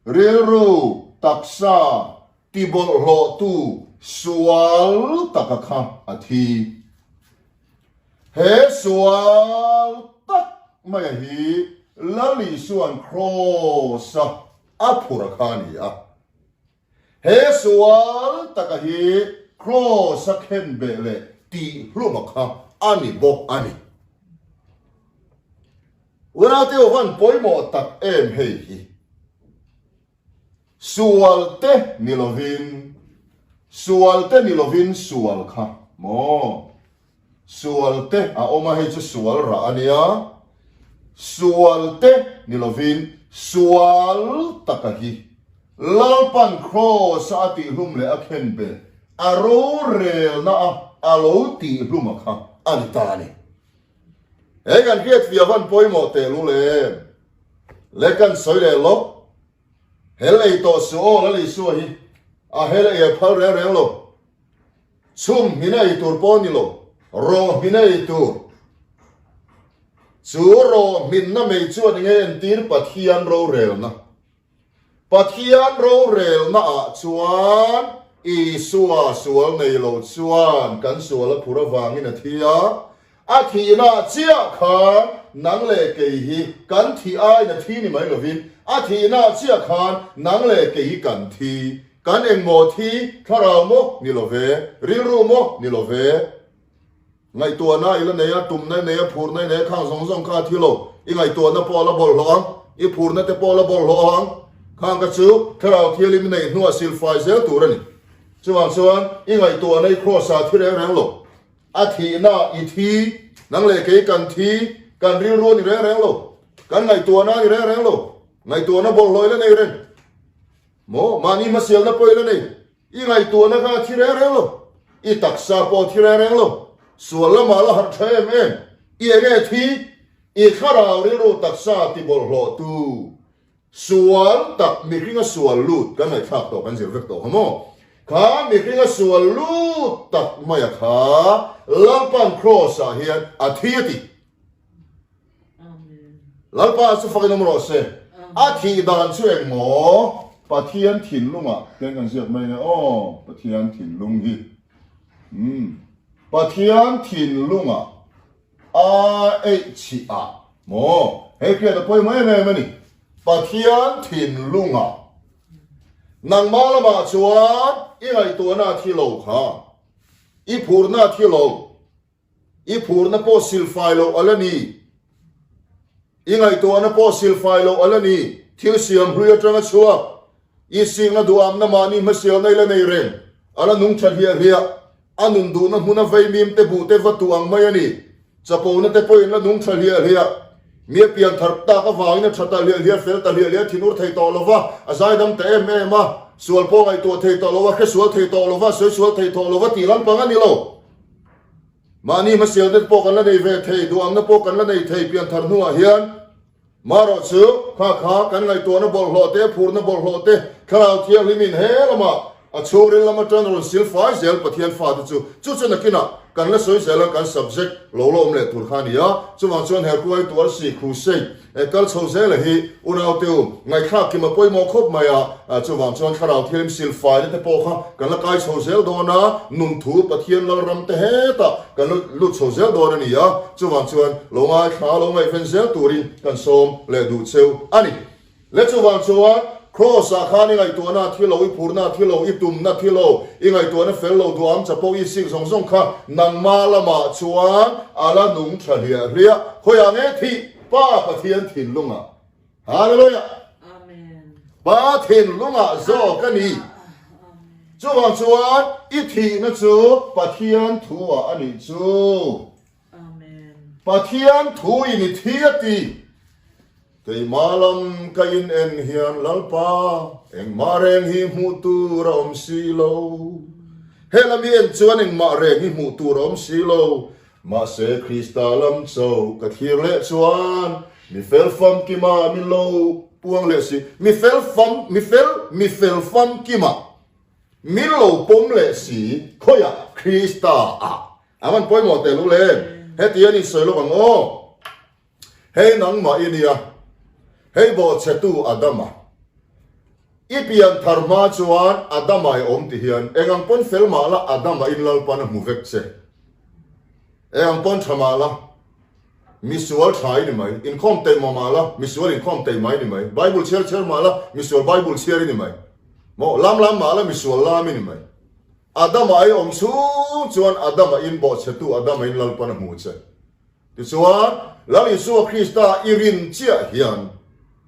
rilru, taksa Ti bawlhhlawhtu sual taka kha a thi. He sual tak maia hi Lal Isua'n Kraws-a a phur a kha a ni a. He sual taka hi Kraws-a khenbeh leh tihhluma kha a ni bawk a ni. Unaute aw van pawimawh tak em hei hi. Sual te ni lovin, sual te ni lovin sual kha maw? Sual te a awm a, hei chu sual rah a nia. Sual te ni lovin sual taka hi Lalpan Kraws-a a tihhlum leh a khenbeh a rorelna a a lo tihhluma kha a ni ta a ni. He kan hriat fiah van pawimawh teh lul em? Le kan sawi leh lawk. Hel ei tawh suh aw Lal Isua hi a hel ei a phal reng reng lo. Chhum hmin a ei tur pawh ni lo, rawh hmin a ei tur. Chu rawh hminna mei chuan enge entir Pathian rorelna. Pathian rorelna ah chuan Isua sual nei lo chuan kan sual a phur avangin a thi a, a thihna ah chiah khan nang leh kei hi kan thih aiin a thi ni mai lovin a thihna ah chiah khan nang leh kei hi kan thi. Kan engmaw thi thlarau maw ni lo ve, rilru maw ni lo ve. Ngaihtuahna i la nei a, tumna i nei a, phurna i nei a, khang zawng zawng kha a thi lo. I ngaihtuahna pawh a la bawlhhlawh ang, i phurna te pawh a la bawlhhlawh ang. Khang kha chu Thlarau Thianghlim i neih hnuah silfai zel tur a ni. Chuvang chuan i ngaihtuahna i kraws ah thi reng reng lo. A thihna i thi, nang leh kei kan thi, kan rilru a ni reng reng lo. Kan ngaihtuahna a ni reng reng lo. Ngaihtuahna bawlhhlawh i la nei reng. Maw, mahni hmasialna pawh i la nei. I ngaihtuahna kha a thi reng reng lo. I taksa pawh a thi reng reng lo. Sual lamah la harh tha em em. I enge thi? I thlarau rilru taksa ti bawlhhlawh tu. Sual tak mihringa sual lut kan ngaihthlak tawh kan zir vek tawh kha maw? Kha mihringa sual lut tak maia kha Lalpan Kraws ah hian a thi a ti. Lalpa chu fakin awm rawh se. A thih dan chu eng maw? Pathian thinlungah hian kan ziak mai nge aw, Pathian thinlung hi. Umm. Pathian thinlungah a eih chhih ah maw? Hei hriat a pawimawh em em a ni. Pathian thinlungah nangmah lamah chuan i ngaihtuahna a thi lo kha, i phurna a thi lo. I phurna pawh silfai loh a la ni. I ngaihtuahna pawh silfai loh a la ni. Thil siam hlui atanga chhuak. I sikna duhamna mahni hmasialna i la nei reng. A la nung tha hliah hliah. A nun duhna hmuna vaimim te buh te va tuh ang mai a ni. Chapona te pawhin la nung tha hliah hliah. Mi a pian thar tak avangin a tha ta hliah hliah, fel ta hliah hliah, thinur thei tawh lo va, a zaidam ta em em a, sual pawh ngaihtuah thei tawh lo va, hresual thei tawh lo va, sawi sual thei tawh lo va tih lampang a ni lo. Mahni hmasialna pawh kan la nei ve thei, duhamna pawh kan la nei thei pianthar hnuah hian. Marawh chu, kha kha kan ngaihtuahna bawlhhlawh te, phurna bawlhhlawh te, Thlarau Thianghlimin he lamah a chhungril lam atang rawn sil fai zel Pathian fate chu, chu chu nakinah kan la sawi zel a, kan subject lo la awm leh tur kha a ni a. Chuvang chuan he Kruai Tuarsi Crusade E kal chho zela hi unaute u, ngaihthlak kim a pawimawh khawp mai a, chuvang chuan Thlarau Thianghlim silfaina te pawh kha kan la kai chho zel dawn a, nun thu Pathian Lalram te hetah kan la lut chho zel dawn a ni a, chuvang chuan lo ngaithla lo ngaihven zel turin kan sawm leh duh cheu a ni. Le chuvang chuan Kraws ah khan i ngaihtuahna a thi lo, i phurna a thi lo, i tumna a thi lo, i ngaihtuahna fel lo duham chapo i sik zawng zawng kha nangmah lamah chuan a la nung tha hliah hliah, khawiah nge thih? Pa Pathian thinlungah. Hallelujah. Amen. Pa thinlungah zawk a ni. Chuvang chuan i thihna chu Pathian thuah a nih chu. Amen. Pathian thu in i thi a ti. Keimah lam ka in en hian Lalpa engmah reng hi hmuh tur a awm si lo. He lam i en chuan engmah reng hi hmuh tur a awm si lo. Mahse Krista lam cho ka thlir leh chuan mi fel famkima min lo puang leh si. Mi fel fam, mi fel, mi fel famkima min lo pawm leh si khawiah Krista ah. A van pawimawh teh lu le. Heti a ni sawi lawk ang aw. Hei nangmah i nia. Hei bawhchhetu Adama. I pian thar hma chuan Adama i awm ti hian eng ang pawn fel mah la Adama in Lalpan a hmu vek che. Eng ang pawn tha mah la misual tha i ni mai. Inkhawm teih mah mah la misual inkhawm teih mai ni mai. Bible chhiar chhiar mah la misual Bible chhiar i ni mai. Maw lam lam mah la misual lam i ni mai. Adama i awm chhung chuan Adama in bawhchhetu Adama in Lalpan a hmu che. Tichuan, Lal Isua Krista i rin chiah hian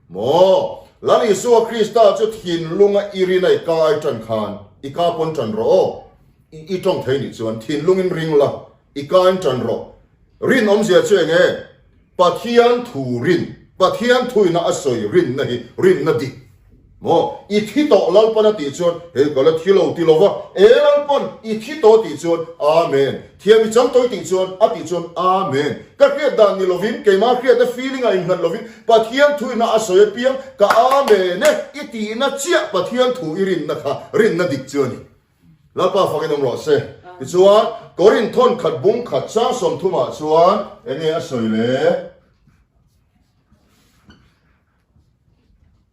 maw? Lal Isua Krista chu thinlunga i rin a i ka ai tan khan i ka pawn tan rawh aw. I i tawng thei nih chuan thinlungin ring la, i ka in tan rawh. Rin awmzia chu eng nge? Pathian thu rin, Pathian thuina a sawi rinna hi rinna dik. Maw? I thi tawh Lalpan a tih chuan, hei ka la thi lo ti lova, e Lalpan i thi tawh tih chuan, Amen. Thiam i chang tawih tih chuan, a tih chuan, Amen. Ka hriat dan ni lovin, keimah hriatna feeling ah innghat lovin, Pathian thuina a sawi apiang, ka Amen e, i tihna chiah Pathian thu i rinna kha rinna dik chu a ni. Lalpa fakin awm rawh se. Tichuan, Korinth thawn khat bung khat chang sawmthumah chuan enge a sawi le?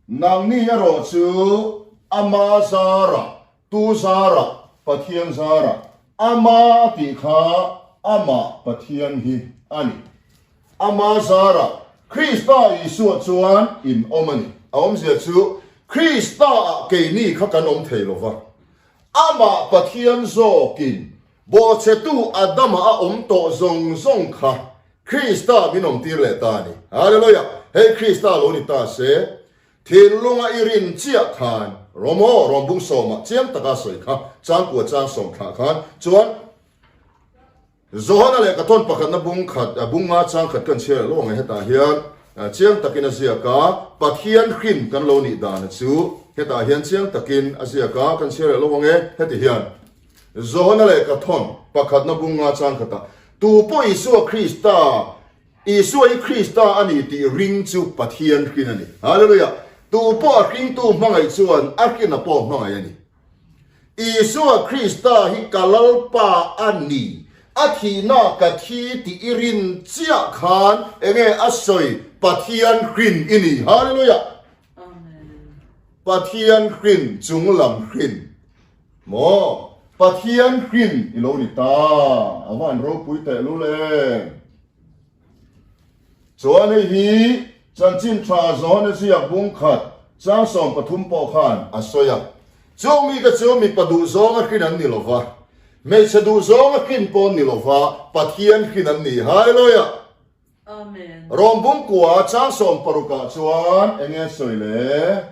Nangni erawh chu Ama zarah, Tu zarah, Pathian zarah, Ama a tih kha Amah Pathian hi a ni. Ama zarah Krista Isua chuan in awm a ni. A awmzia chu Krista-ah keini kha kan awm thei lo va, Amah Pathian zawkin bawhchhetu Adama a awm tawh zawng zawng kha Krista min awmtir leh ta a ni. Hallelujah! Hei Krista lo ni ta se, thinlunga i rin chiah khan, Rom aw, Rom bung sawmah chiang taka sawi kha, changkua chang sawm thlah khan, chuan Johana leh ka tawn pakhatna bung khat, bung nga chang khat kan chhiar leh lawng e hetah hian chiang takin a ziak a, Pathian hrin kan lo nih dana chu hetah hian chiang takin a ziak a, kan chhiar leh lawng e heti hian. Johana leh ka thawn pakhatna bung nga chang khatah, Tu pawh Isua Krista, Isua hi Krista a ni tih ring chu Pathian hrin a ni. Hallelujah! Tu pawh a hringtu hmangaih chuan a hrina pawh hmangaih a ni. Isua Krista hi ka Lalpa a ni, a thihna ka thi tih i rin chiah khan enge a sawi Pathian hrin i ni. Hallelujah! Pathian hrin chung lam hrin maw? Pathian hrin i lo ni ta, a va han ropui tehlul em! Chuan hei hi chanchin tha Johana ziak bung khat chang 13 pawh khan a sawi a, Chung mite chu mipa duhzawng a hrin an ni lo va, hmeichhe duhzawng a hrin pawh an ni lo va, Pathian hrin an ni. Hallelujah! Amen. Rom bungkua chang 16 ah chuan eng nge sawi le?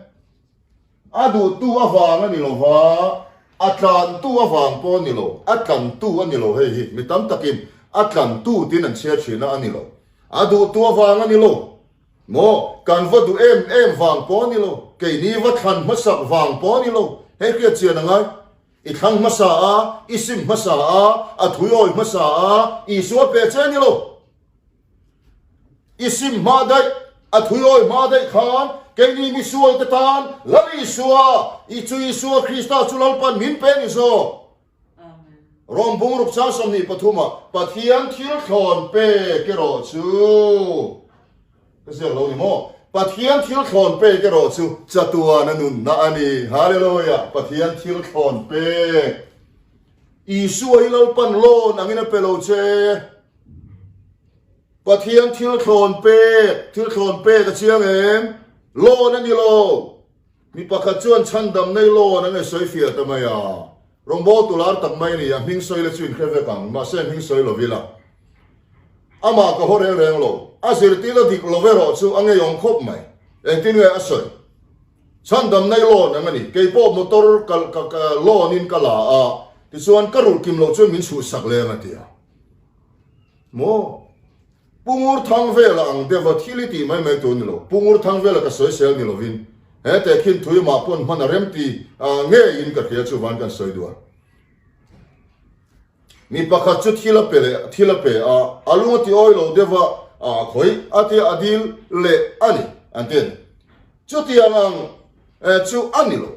A duhtu avang a ni lo va, a tlantu avang pawh a ni lo, a tlantu a ni lo hei hi mi tam takin a tlantu tiin an chhiar thin a, a ni lo. A duhtu avang a ni lo. Maw, kan va duh em em vang pawh a ni lo, keini va thlan hmasak vang pawh a ni lo, hei hriat chian a ngai. I thlang hmasa a, i sim hmasa a, a thuiawi hmasa a, Isua pe che a ni lo. I sim hma daih, a thuiawi hma daih khan keini misualte tan Lal Isua, i chu Isua Krista chu Lalpan min pe ni zawk. Rom bungruk chang 23 ah Pathian thil thlawn pek erawh chu ka ziak lo ni maw? Pathian thil thlawn pek erawh chu chatuan a nunna a ni. Hallelujah! Pathian thil thlawn pek. Isua hi Lalpan lawn angin a pe lo che. Pathian thil thlawn pek, thil thlawn pek a chiang em? Lawn a ni lo. Mi pakhat chuan chhandam nei lawn an sawi fiah ta mai a. Rawngbâwl tu lar tak mai a ni a, hming sawi la chu inhre vek ang, mahse hming sawi lo ila. Amah ka haw reng reng lo. A zirtirna dik lo erawh chu a ngeiawm khawp mai. Engtin nge a sawi? Chhandam nei lawn ang a ni. Kei pawh motor ka ka lawn in ka la a, tichuan ka rulh kim loh chuan min chhuhsak leng a ti a. Maw? Pu Ngurthangvela ang deuha thil i tih mai mai tur ni lo. Pu Ngurthangvela ka sawisel ni lovin he tehkhin thui mah pawn hman a remti ngeiin ka hria chuvan kan sawi duh a. Mi pakhat chu thil a pe leh thil a pe a, a lung a ti awi lo deuha a khawih a tia a dil leh a ni an ti a ni. Chutiang ang chu a ni lo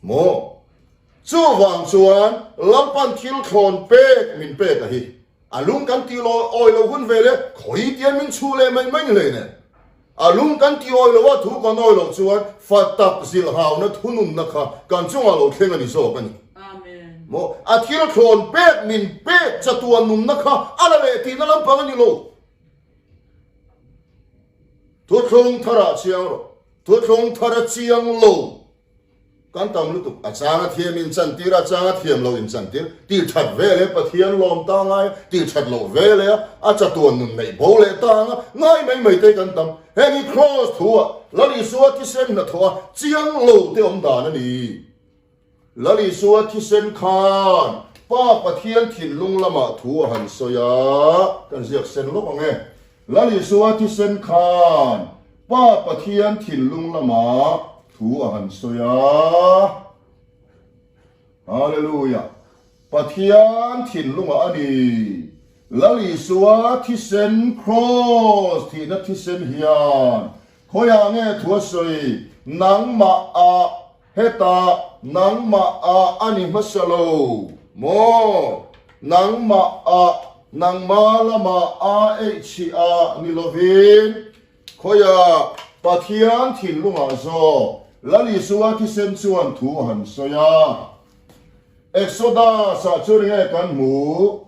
maw? Chuvang chuan Lalpan thil thlawn pek min pek a hi. A lung kan ti awi lo hun ve le, khawi tian min chhuh leh mai mai ni hlei nen. A lung kan ti awi lo a, thu kan awi loh chuan fa tak zilhauna thununna kha kan chungah lo thleng a ni zawk a ni. Maw? A thil thlawn pek min pek chatuan nunna kha a la leh tihna lampang a ni lo. Thuthlung tharah chiang rawh. Thuthlung thara chiang lo. Kan tam lutuk, a chang a thiam in chantir a, a chang a thiam lo in chantir, tih that ve leh Pathian lawm ta ngai a, tih that loh ve leh a, a chatuan nun neih bo leh ta ang a, ngai mai mai te kan tam. Heng hi Kraws thu ah Lal Isua thisen hnathawh a chiang lo te awm dan a ni. Lal Isua thisen khan Pa Pathian thinlung lamah thu a han sawi a, kan ziak sen lawk ang e. Lal Isua thisen khan Pa Pathian thinlung lamah. Thu a han sawi a. Hallelujah! Pathian thinlungah a ni. Lal Isua thisen, Kraws thihna thisen hian khawiah nge thu a sawi? Nangmah ah, hetah nangmah ah a ni hmasa lo maw? Nangmah ah, nangma lamah a eih chhih ah ni lovin Khawiah Pathian thinlungah zawk Lal Isua thisen chuan thu a han sawi a. Exodus-ah chu ringe kan hmuh?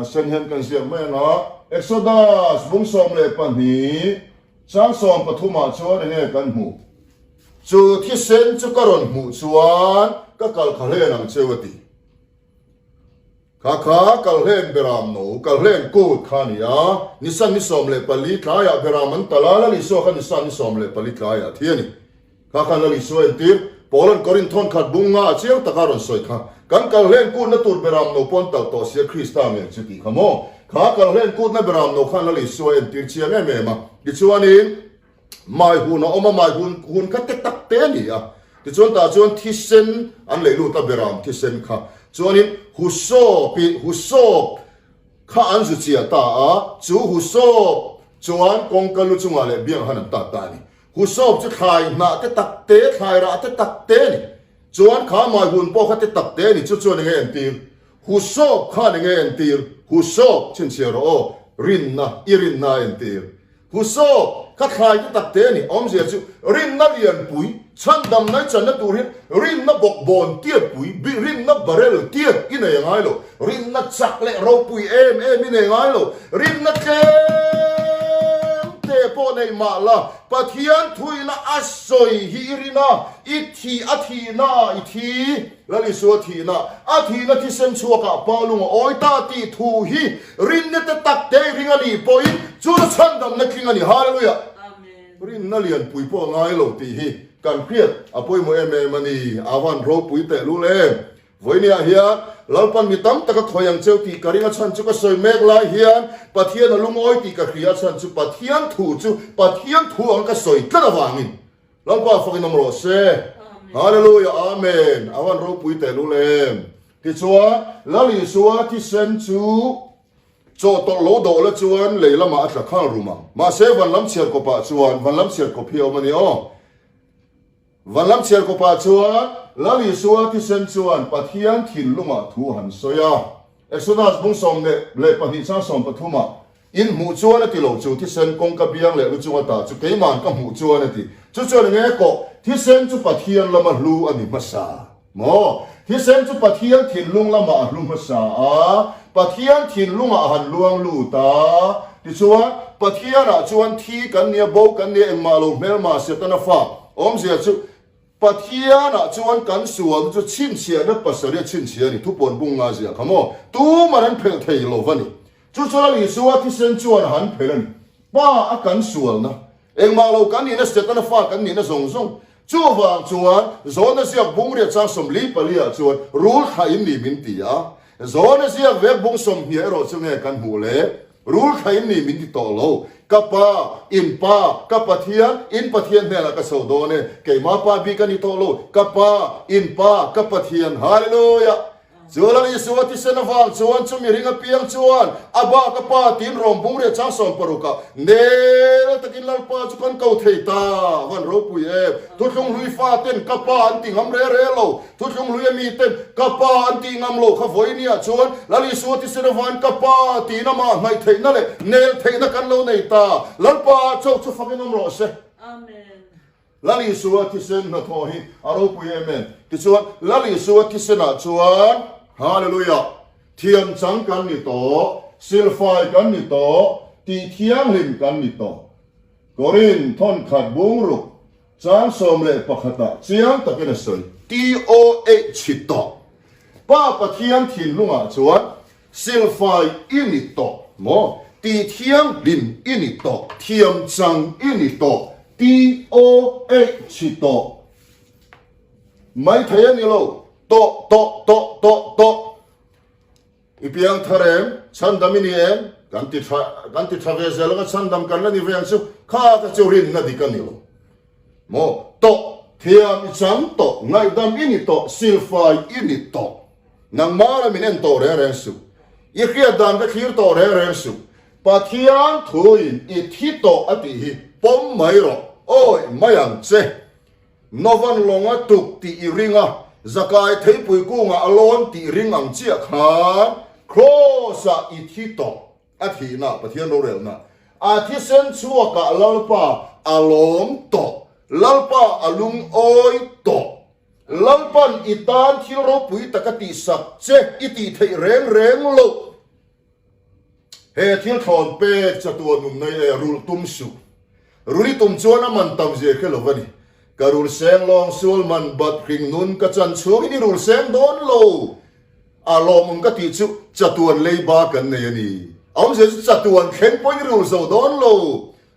Sen hian kan ziak mai ang a. Exodus bung 12 chang 13 ah chuan ringe kan hmuh? Chu thisen chu ka rawn hmuh chuan ka kal kha hlen ang cheu a ti. Kha kha Kalhlen Beram no, Kalhlen kut kha a ni a, Nisan ni 14 tlaiah Beram an tal a, Lal Isua kha Nisan ni 14 tlaiah a thi a ni. Kha khan Lal Isua entir, Paula'n Korinth thawn khat bung nga a chiang taka a rawn sawi kha, Kan Kalhlen kutna tur Beram no pawn talh tawh sia Krista ngei chu tih kha maw? Kha Kalhlen kutna Beram no khan Lal Isua entir chiang em em a, tichuanin, Mai hun a awm a, mai hun hun kha te tak te a ni a. Tichuan tah chuan thisen an lei lut a, beram thisen kha. Chuanin husawp i husawp kha an zu chiah ta a, chu husawp chuan kawngka lu chungah leh biang han an tat ta a ni. Husawp chu thlai hnah te tak te, thlai rah te tak te a ni. Chuan kha mai hun pawh kha te tak te a ni, chu chuan enge entir? Husawp khan enge entir? Husawp chhinchhiah rawh aw, rinna, i rinna a entir. Husawp, ka thlai te tak te a ni. Awmzia chu rinna lianpui, chhandam nai channa tur hian rinna bawkbawn tiatpui, rinna barrel tiat i nei a ngai lo. Rinna chak leh ropui em em i nei ngai lo. Rinna tlem te pawh nei mah la, Pathian thuina a sawi hi i rin a, i thi a thihna ah i thi. Lal Isua thihna, a thihna thisen chhuakah Pa lung a awi ta tih thu hi rinna te tak te i ring a nih pawhin chu chu chhandamna tling a ni. Hallelujah! Rinna lianpui pawh a ngai lo tih hi kan hriat a pawimawh em em a ni. A van ropui tehlul em! Vawinia hian Lalpan mi tam tak a khawi ang cheu tih ka ring a chhan chu ka sawi mek lai hian Pathian a lungawi tih ka hria a chhan chu Pathian thu chu Pathian thu ang ka sawi tlat avangin Lalpa fakin awm rawh se. Hallelujah Amen. A van ropui tehlul em. Tichuan Lal Isua thisen chu chawhtawlh lo dawh la chuan lei lamah a tla khal rum ang. Mahse van lam chhiar kawpah chuan van lam chhiar kawp hi a awm a ni aw. Van lam chhiar kawpah chuan Lal Isua thisen chuan Pathian thinlungah thu han sawi a. Exodus bung 12 chang 13 ah In hmuh chuan a ti lo, chu thisen kawngka biang leh lu chunga tah chu keima'n ka hmuh chuan a ti. Chu chuan enge kawh? Thisen chu Pathian lama hlu a ni hmasa maw? Thisen chu Pathian thinlung lamah a hlu hmasa a, Pathian thinlungah a han luang lut a. Tichuan, Pathianah chuan thi kan nia, bo kan nia, engmah lo hmelma Setana fa awmzia chu Pathianah chuan kan sualna chu chhinchhiahna pasarih a chhinchhiah a ni, thupuan bung nga ziah kha maw? Tuman an phelh thei lo va ni. Chu chu Lal Isua thisen chuan a han phelh a ni. Pa a kan sualna, engmah lo kan nihna Setana fa kan nihna zawng zawng. Chuvang chuan Zawna ziak bung riat chang 44 ah chuan rul thlah in ni min ti a. Zawna ziak vek bung 20 erawh chu nge kan hmuh le? Rul thlah in ni min ti tawh lo. Ka Pa, in Pa, ka Pathian, in Pathian hnenah ka chho dawn e. Keimah Pa bik a ni tawh lo. Ka Pa, in Pa, ka Pathian. Hallelujah! Chu Lal Isua thisen avang chuan chumi ring apiang chuan a bak a pa tiin rawm bung riah chang 60 ah nel takin Lalpa chu kan ko thei ta. Van ropui em! Thuthlung hlui fa ten ka pa an ti ngam re re lo. Thuthlung hlui ami ten ka pa an tih ngam lo kha vawinia chuan Lal Isua thisen avangin ka pa tiin amah hnaih theihna leh nel theihna kan lo nei ta. Lalpa chauh chu fakin awm rawh se. Amen. Lal Isua thisen hnathawh hi a ropui em em. Tichuan, Lal Isua thisenah chuan, Hallelujah, thiam chang kan ni tawh, silfai kan ni tawh, tih thianghlim kan ni tawh. Korin thawnkhat bungruk chang 11 ah chiang takin a sawi. TOH tawh. Pa Pathian thinlungah chuan Silfai i ni tawh maw? Ti thianghlim i ni tawh, thiam chang i ni tawh, TOH tawh mai thei a ni lo, tawh tawh tawh tawh tawh. I piang thar em? Chhandam i ni em? Kan ti tha, kan ti tha ve zel anga chhandam kan la ni ve ang chu, kha ka chu rinna dik a ni lo. Maw? Tawh, thiam i chang tawh, ngaihdam i ni tawh, silfai i ni tawh. Nangmah la min en tawh reng reng suh. I hriat dan ka thlir tawh reng reng suh. Pathian thuin i thi tawh a tih hi pawm mai rawh, awi mai ang che. Novan lawnga tuk tih i ring a, Zakai theipui kungah a lawn tih ring ang chiah khan Kraws-ah i thi tawh a thihna, Pathian rorelna, a thisen chhuakah Lalpa a lawm tawh, Lalpa a lungawi tawh. Lalpan i tan thil ropui taka tihsak che i tih theih reng reng loh. He thil thlawn pek chatuah nun nei e rulh tum suh. Ruli tum chuan a man tam zia khe lo va ni. Ka rul seng lawng sual man bat hring nun ka chan chhungin i rul seng dawn lo. A lawmawm ka tih chu chatuan leiba kan nei a ni. A awmzia chu chatuan thleng pawhin i rul zo dawn lo.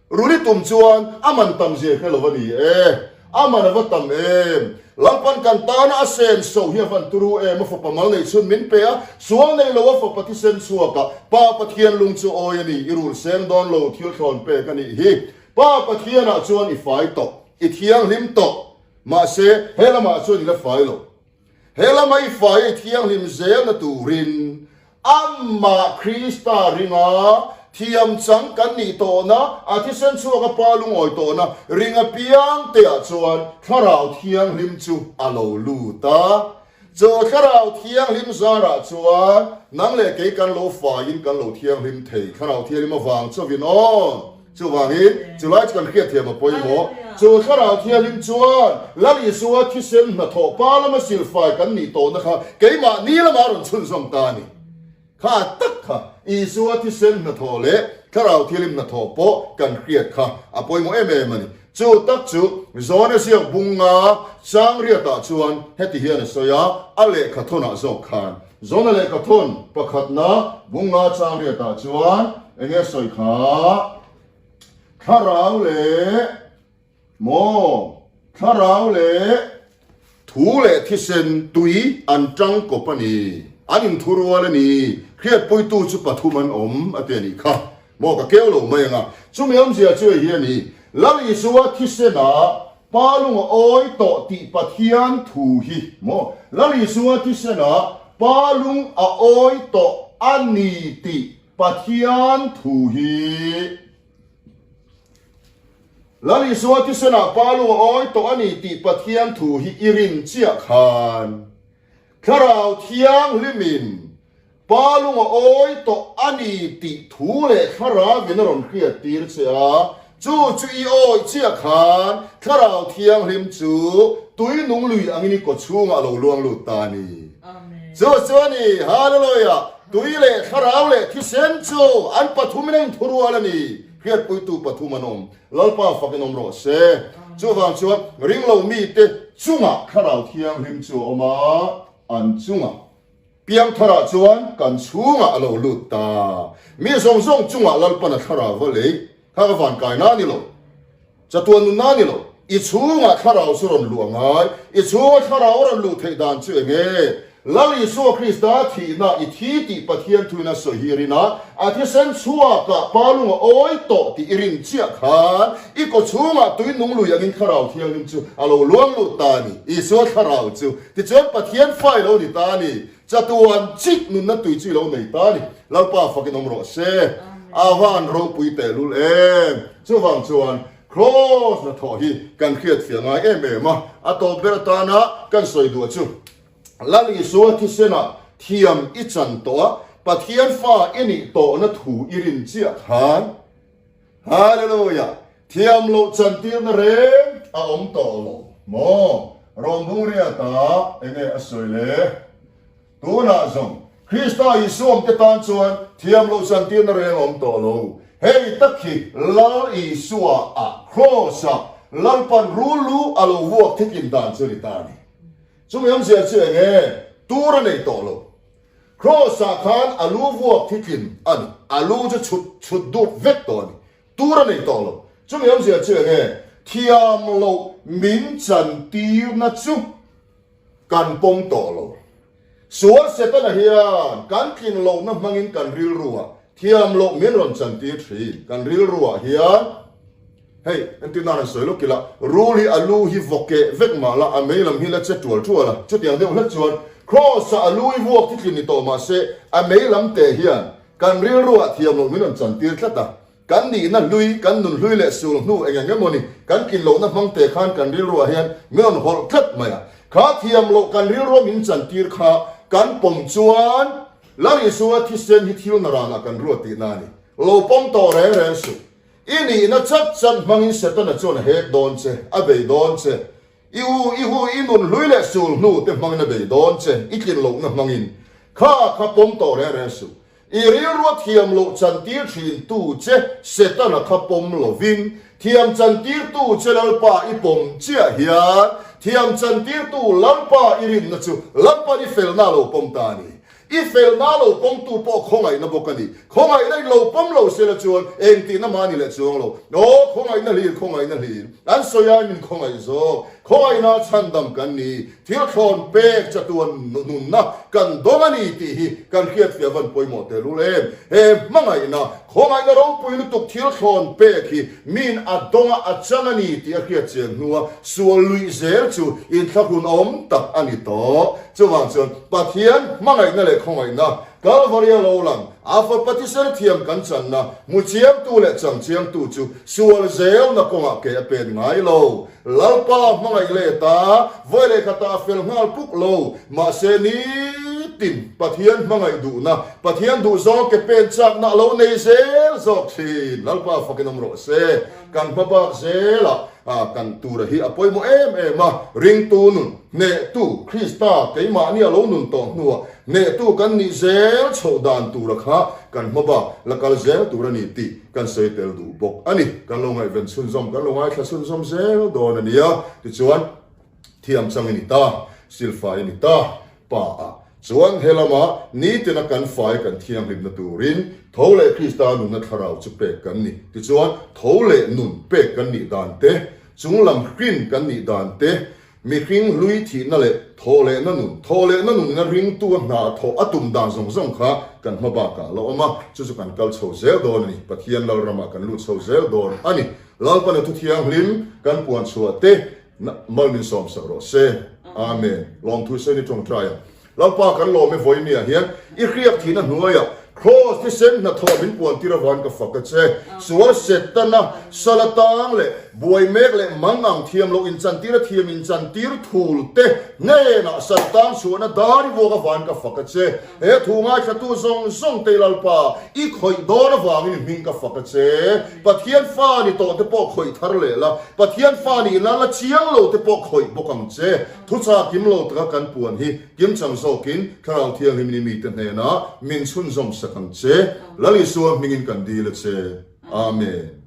Ruli tum chuan a man tam zia hre lo a ni e. A man a va tam em! Lalpan kan tana a sen so hi a van turu em? A fapa mal nei chhun min pe a, sual nei lo a fapa thisen chhuak a, Pa Pathian lung chu awi a ni, i rul seng dawn lo thil thlawn pek a nih hi. Pa Pathianah chuan i fai tawh, i thianghlim tawh. Mahse, he lamah chuan i la fai lo. He lama i fai i thianghlim zelna turin Amah Krista ringa thiam chang kan nih tawhna, a thisen chhuaka Pa lungawi tawhna ring apiang teah chuan Thlarau Thianghlim chu a lo lut a. Chu Thlarau Thianghlim zarah chuan nang leh kei kan lo faiin kan lo thianghlim thei. Thlarau Thianghlim avang chauhin aw. Chuvangin, chulai chu kan hriatthiam a pawimawh. Chu Thlarau Thianghlim chuan Lal Isua thisen hnathawh pa lama silfai kan nih tawhna kha keimahni lama a rawn chhunzawm ta a ni. Kha tak kha Isua thisen hnathawh leh Thlarau Thianghlim hnathawh pawh kan hriat kha a pawimawh em em a ni. Chu tak chu Zona ziak bunga Changriatah chuan heti hian a sawi a, a lehkhathawnah zawk khan. Zona lehkhathawn pakhatna bunga Changriatah chuan eng nge sawi kha? Thlarau leh maw? Thlarau leh thu leh thisen tui an tang kawp a ni, an inthurual a ni, hriatpuitu chu pathum an awm a ti a nih kha. Maw ka keu lo mai anga, chumi awmzia chu hei hi a ni, Lal Isua thisenah Pa lung a awi tawh tih Pathian thu hi maw, Lal Isua thisenah Pa lung a awi tawh a ni tih Pathian thu hi. Lal Isua thisenah Pa lung a awi tawh a ni tih Pathian thu hi i rin chiah khan Thlarau Thianghlimin Pa lung a awi tawh a ni tih thu leh Thlarauin a rawn hriat tir che a, chu chu i awi chiah khan Thlarau Thianghlim chu tui nung lui angin i kaw chhungah a lo luang lut ta a ni. Chu chu a ni, Hallelujah! Tui leh Thlarau leh thisen chu an pathumin a inthurual a ni. Hriatpuitu pathum an awm. Lalpa fakin awm rawh se. Chuvang chuan ringlo mite chungah Thlarau Thianghlim chu a awm a, an chungah. Piangtharah chuan kan chhungah a lo lut ta. Mi zawng zawng chungah Lalpan a thlarau va lei kha ka van kaina a ni lo. Chatuan nunna a ni lo. I chhungah thlarau chu rawn luh a ngai. I chhunga thlarau a rawn luh theih dan chu eng nge? Lal Isua Krista thihna i thi tih Pathian thuin a sawi hi i rin a, a thisen chhuakah Pa lung a awi tawh tih i rin chiah khan i kaw chhungah tui nung lui angin Thlarau Thianghlim chu a lo luang lut ta a ni. Isua thlarau chu Tichuan Pathian fa i lo ni ta a ni, chatuan chik nunna tui chu i lo nei ta a ni. Lalpa fakin awm rawh se. A van ropui tehlul em! Chuvang chuan Kraws hnathawh hi kan hriatfiah ngai em em a, a tawp ber atana kan sawi duh chu Lal Isua thisenah thiam i chan tawh a, Pathian fa i nih tawhna thu i rin chiah khan Hallelujah! Thiam loh chantirna reng a awm tawh lo maw? Rawngbungriata enge a sawi le? Tunah zawng Krista Isuamte tan chuan thiam loh chantirna reng a awm tawh lo. Hei tak hi Lal Isua ah Kraws-ah Lalpan rul lu a lo vuak thikim dan chu a ni ta a ni. Chumi awmzia chu enge? Tur a nei tawh lo. Kraws-ah khan a lu vuak thitlin a ni. A lu chu chhut chhut dut vek tawh a ni. Tur a nei tawh lo. Chumi awmzia chu eng nge? Thiam loh min chantirna chu kan pawm tawh lo. Sual Setana hian kan tlin lohna hmangin kan rilruah thiam loh min rawn chantir thin. Kan rilruah hian. Hei, entir nan han sawi lawk ila, rul hi a lu hi vaw keh vek mah la, a mei lam hi la che tual tual a. Chutiang deuh hlek chuan Kraws-a a lu hi vuak thi tlin ni tawh mah se, a mei lam te hian kan rilruah thiam loh min rawn chantir tlat a. Kan nihna hlui, kan nun hlui leh sul hnu eng eng emaw ni, kan tlin lohna hmang te khan kan rilruah hian min rawn hawlh tlat mai a. Kha thiam loh kan rilrua min chantir kha kan pawm chuan Lal Isua thisen hi thil naranah kan ruat tihna a ni. Lo pawm tawh reng reng suh. I nihna chat chat hmangin Setana chuan a hek dawn che, a bei dawn che. I u, i hu, i nun hlui leh sul hnu te hmangin a bei dawn che, i tlin lohna hmangin. Kha kha pawm tawh reng reng suh. I rilrua thiam loh chantir thin tu che Setana kha pawm lovin, thiam chantir tu che Lalpa i pawm chiah hian, thiam chantir tu Lalpa i rinna chu Lalpa'n i felna a lo pawm ta a ni. I felna lo pawmtu pawh khawngaihna bawk a ni. Khawngaihna in lo pawm lo sela chuan eng tihna mah a ni leh chuang lo. Aw, khawngaihna hlir, khawngaihna hlir. An sawi ai min khawngaih zawk. Khawngaihna chhandam kan ni. Thil thlawn pek chatuan nunna kan dawng a ni tih hi kan hriatfiah van pawimawh tehlul em. He hmangaihna, khawngaihna ropui lutuk thil thlawn pek hi min a dawng a, a chang a ni tih a hriatchian hnua sual luih zel chu inthlahrun awm tak a ni tawh. Chuvang chuan Pathian hmangaihna leh khawngaihna, Kalvari a lo lang, a fapa thisen thiam kan channa, hmu chiangtu leh chang chiangtu chu sual zelna kawngah ke a pen ngai lo. Lalpa hmangaih let a, vawi leh khatah a fel nghal puk lo. Mahse nitin Pathian hmangaih duhna, Pathian duhzawng ke pen chakna a lo nei zel zawk thin. Lalpa fakin awm rawh se. Kan hma bak zelah kan tura hi a pawimawh em em a, ringtu nun, hnehtu, Krista keimahni a lo nun tawh hnuah hnehtu kan nih zel chhoh dan tura kha kan hma bak la kal zel tur a ni tih kan sawi tel duh bawk a ni. Kan lo ngaihven chhunzawm, kan lo ngaithla chhunzawm zel dawn a nia. Tichuan, thiam chang i ni ta, silfai i ni ta, Pa a chuan he lama nitina kan fai kan thianghlimna turin tho leh Krista nunna thlarau chu pek kan ni. Tichuan, tho leh nun pek kan nih dan te, chunglam hrin kan nih dan te, mihring hlui thihna leh thaw lehna nun, thaw lehna nunina ringtu a hna a thawh a tum dan zawng zawng kha kan hma bakah a la awm a, chu chu kan kal chho zel dawn a ni. Pathian Lalramah kan lut chho zel dawn a ni. Lalpana thu thianghlim kan puan chhuah te, Mal min sawm sak rawh se. Amen. Lawmthu sawi ni tawngtai a. Lalpa kan lawm e vawinia hian i hriak thihna hnuaiah Kraws thisen hnathawh min puan tir avangin ka fak a che. Sual Setana sal atang leh buai mek leh mang ang thiam loh inchantir a thiam inchantir thul te hnenah sal tang chhuahna dar i vuak avangin ka fak a che. He thu ngaithlatu zawng zawng te Lalpa, i khawih dawn avangin i hming ka fak a che. Pathian fa ni tawh te pawh khawih thar leh la, Pathian fa nih la la chiang lo te pawh khawih bawk ang che. Thuchah kim lo taka kan puan hi kimchang zawkin Thlarau Thianghlim ni mite hnenah min chhunzawm sak ang che. Lal Isua hmingin kan dil a che. Amen.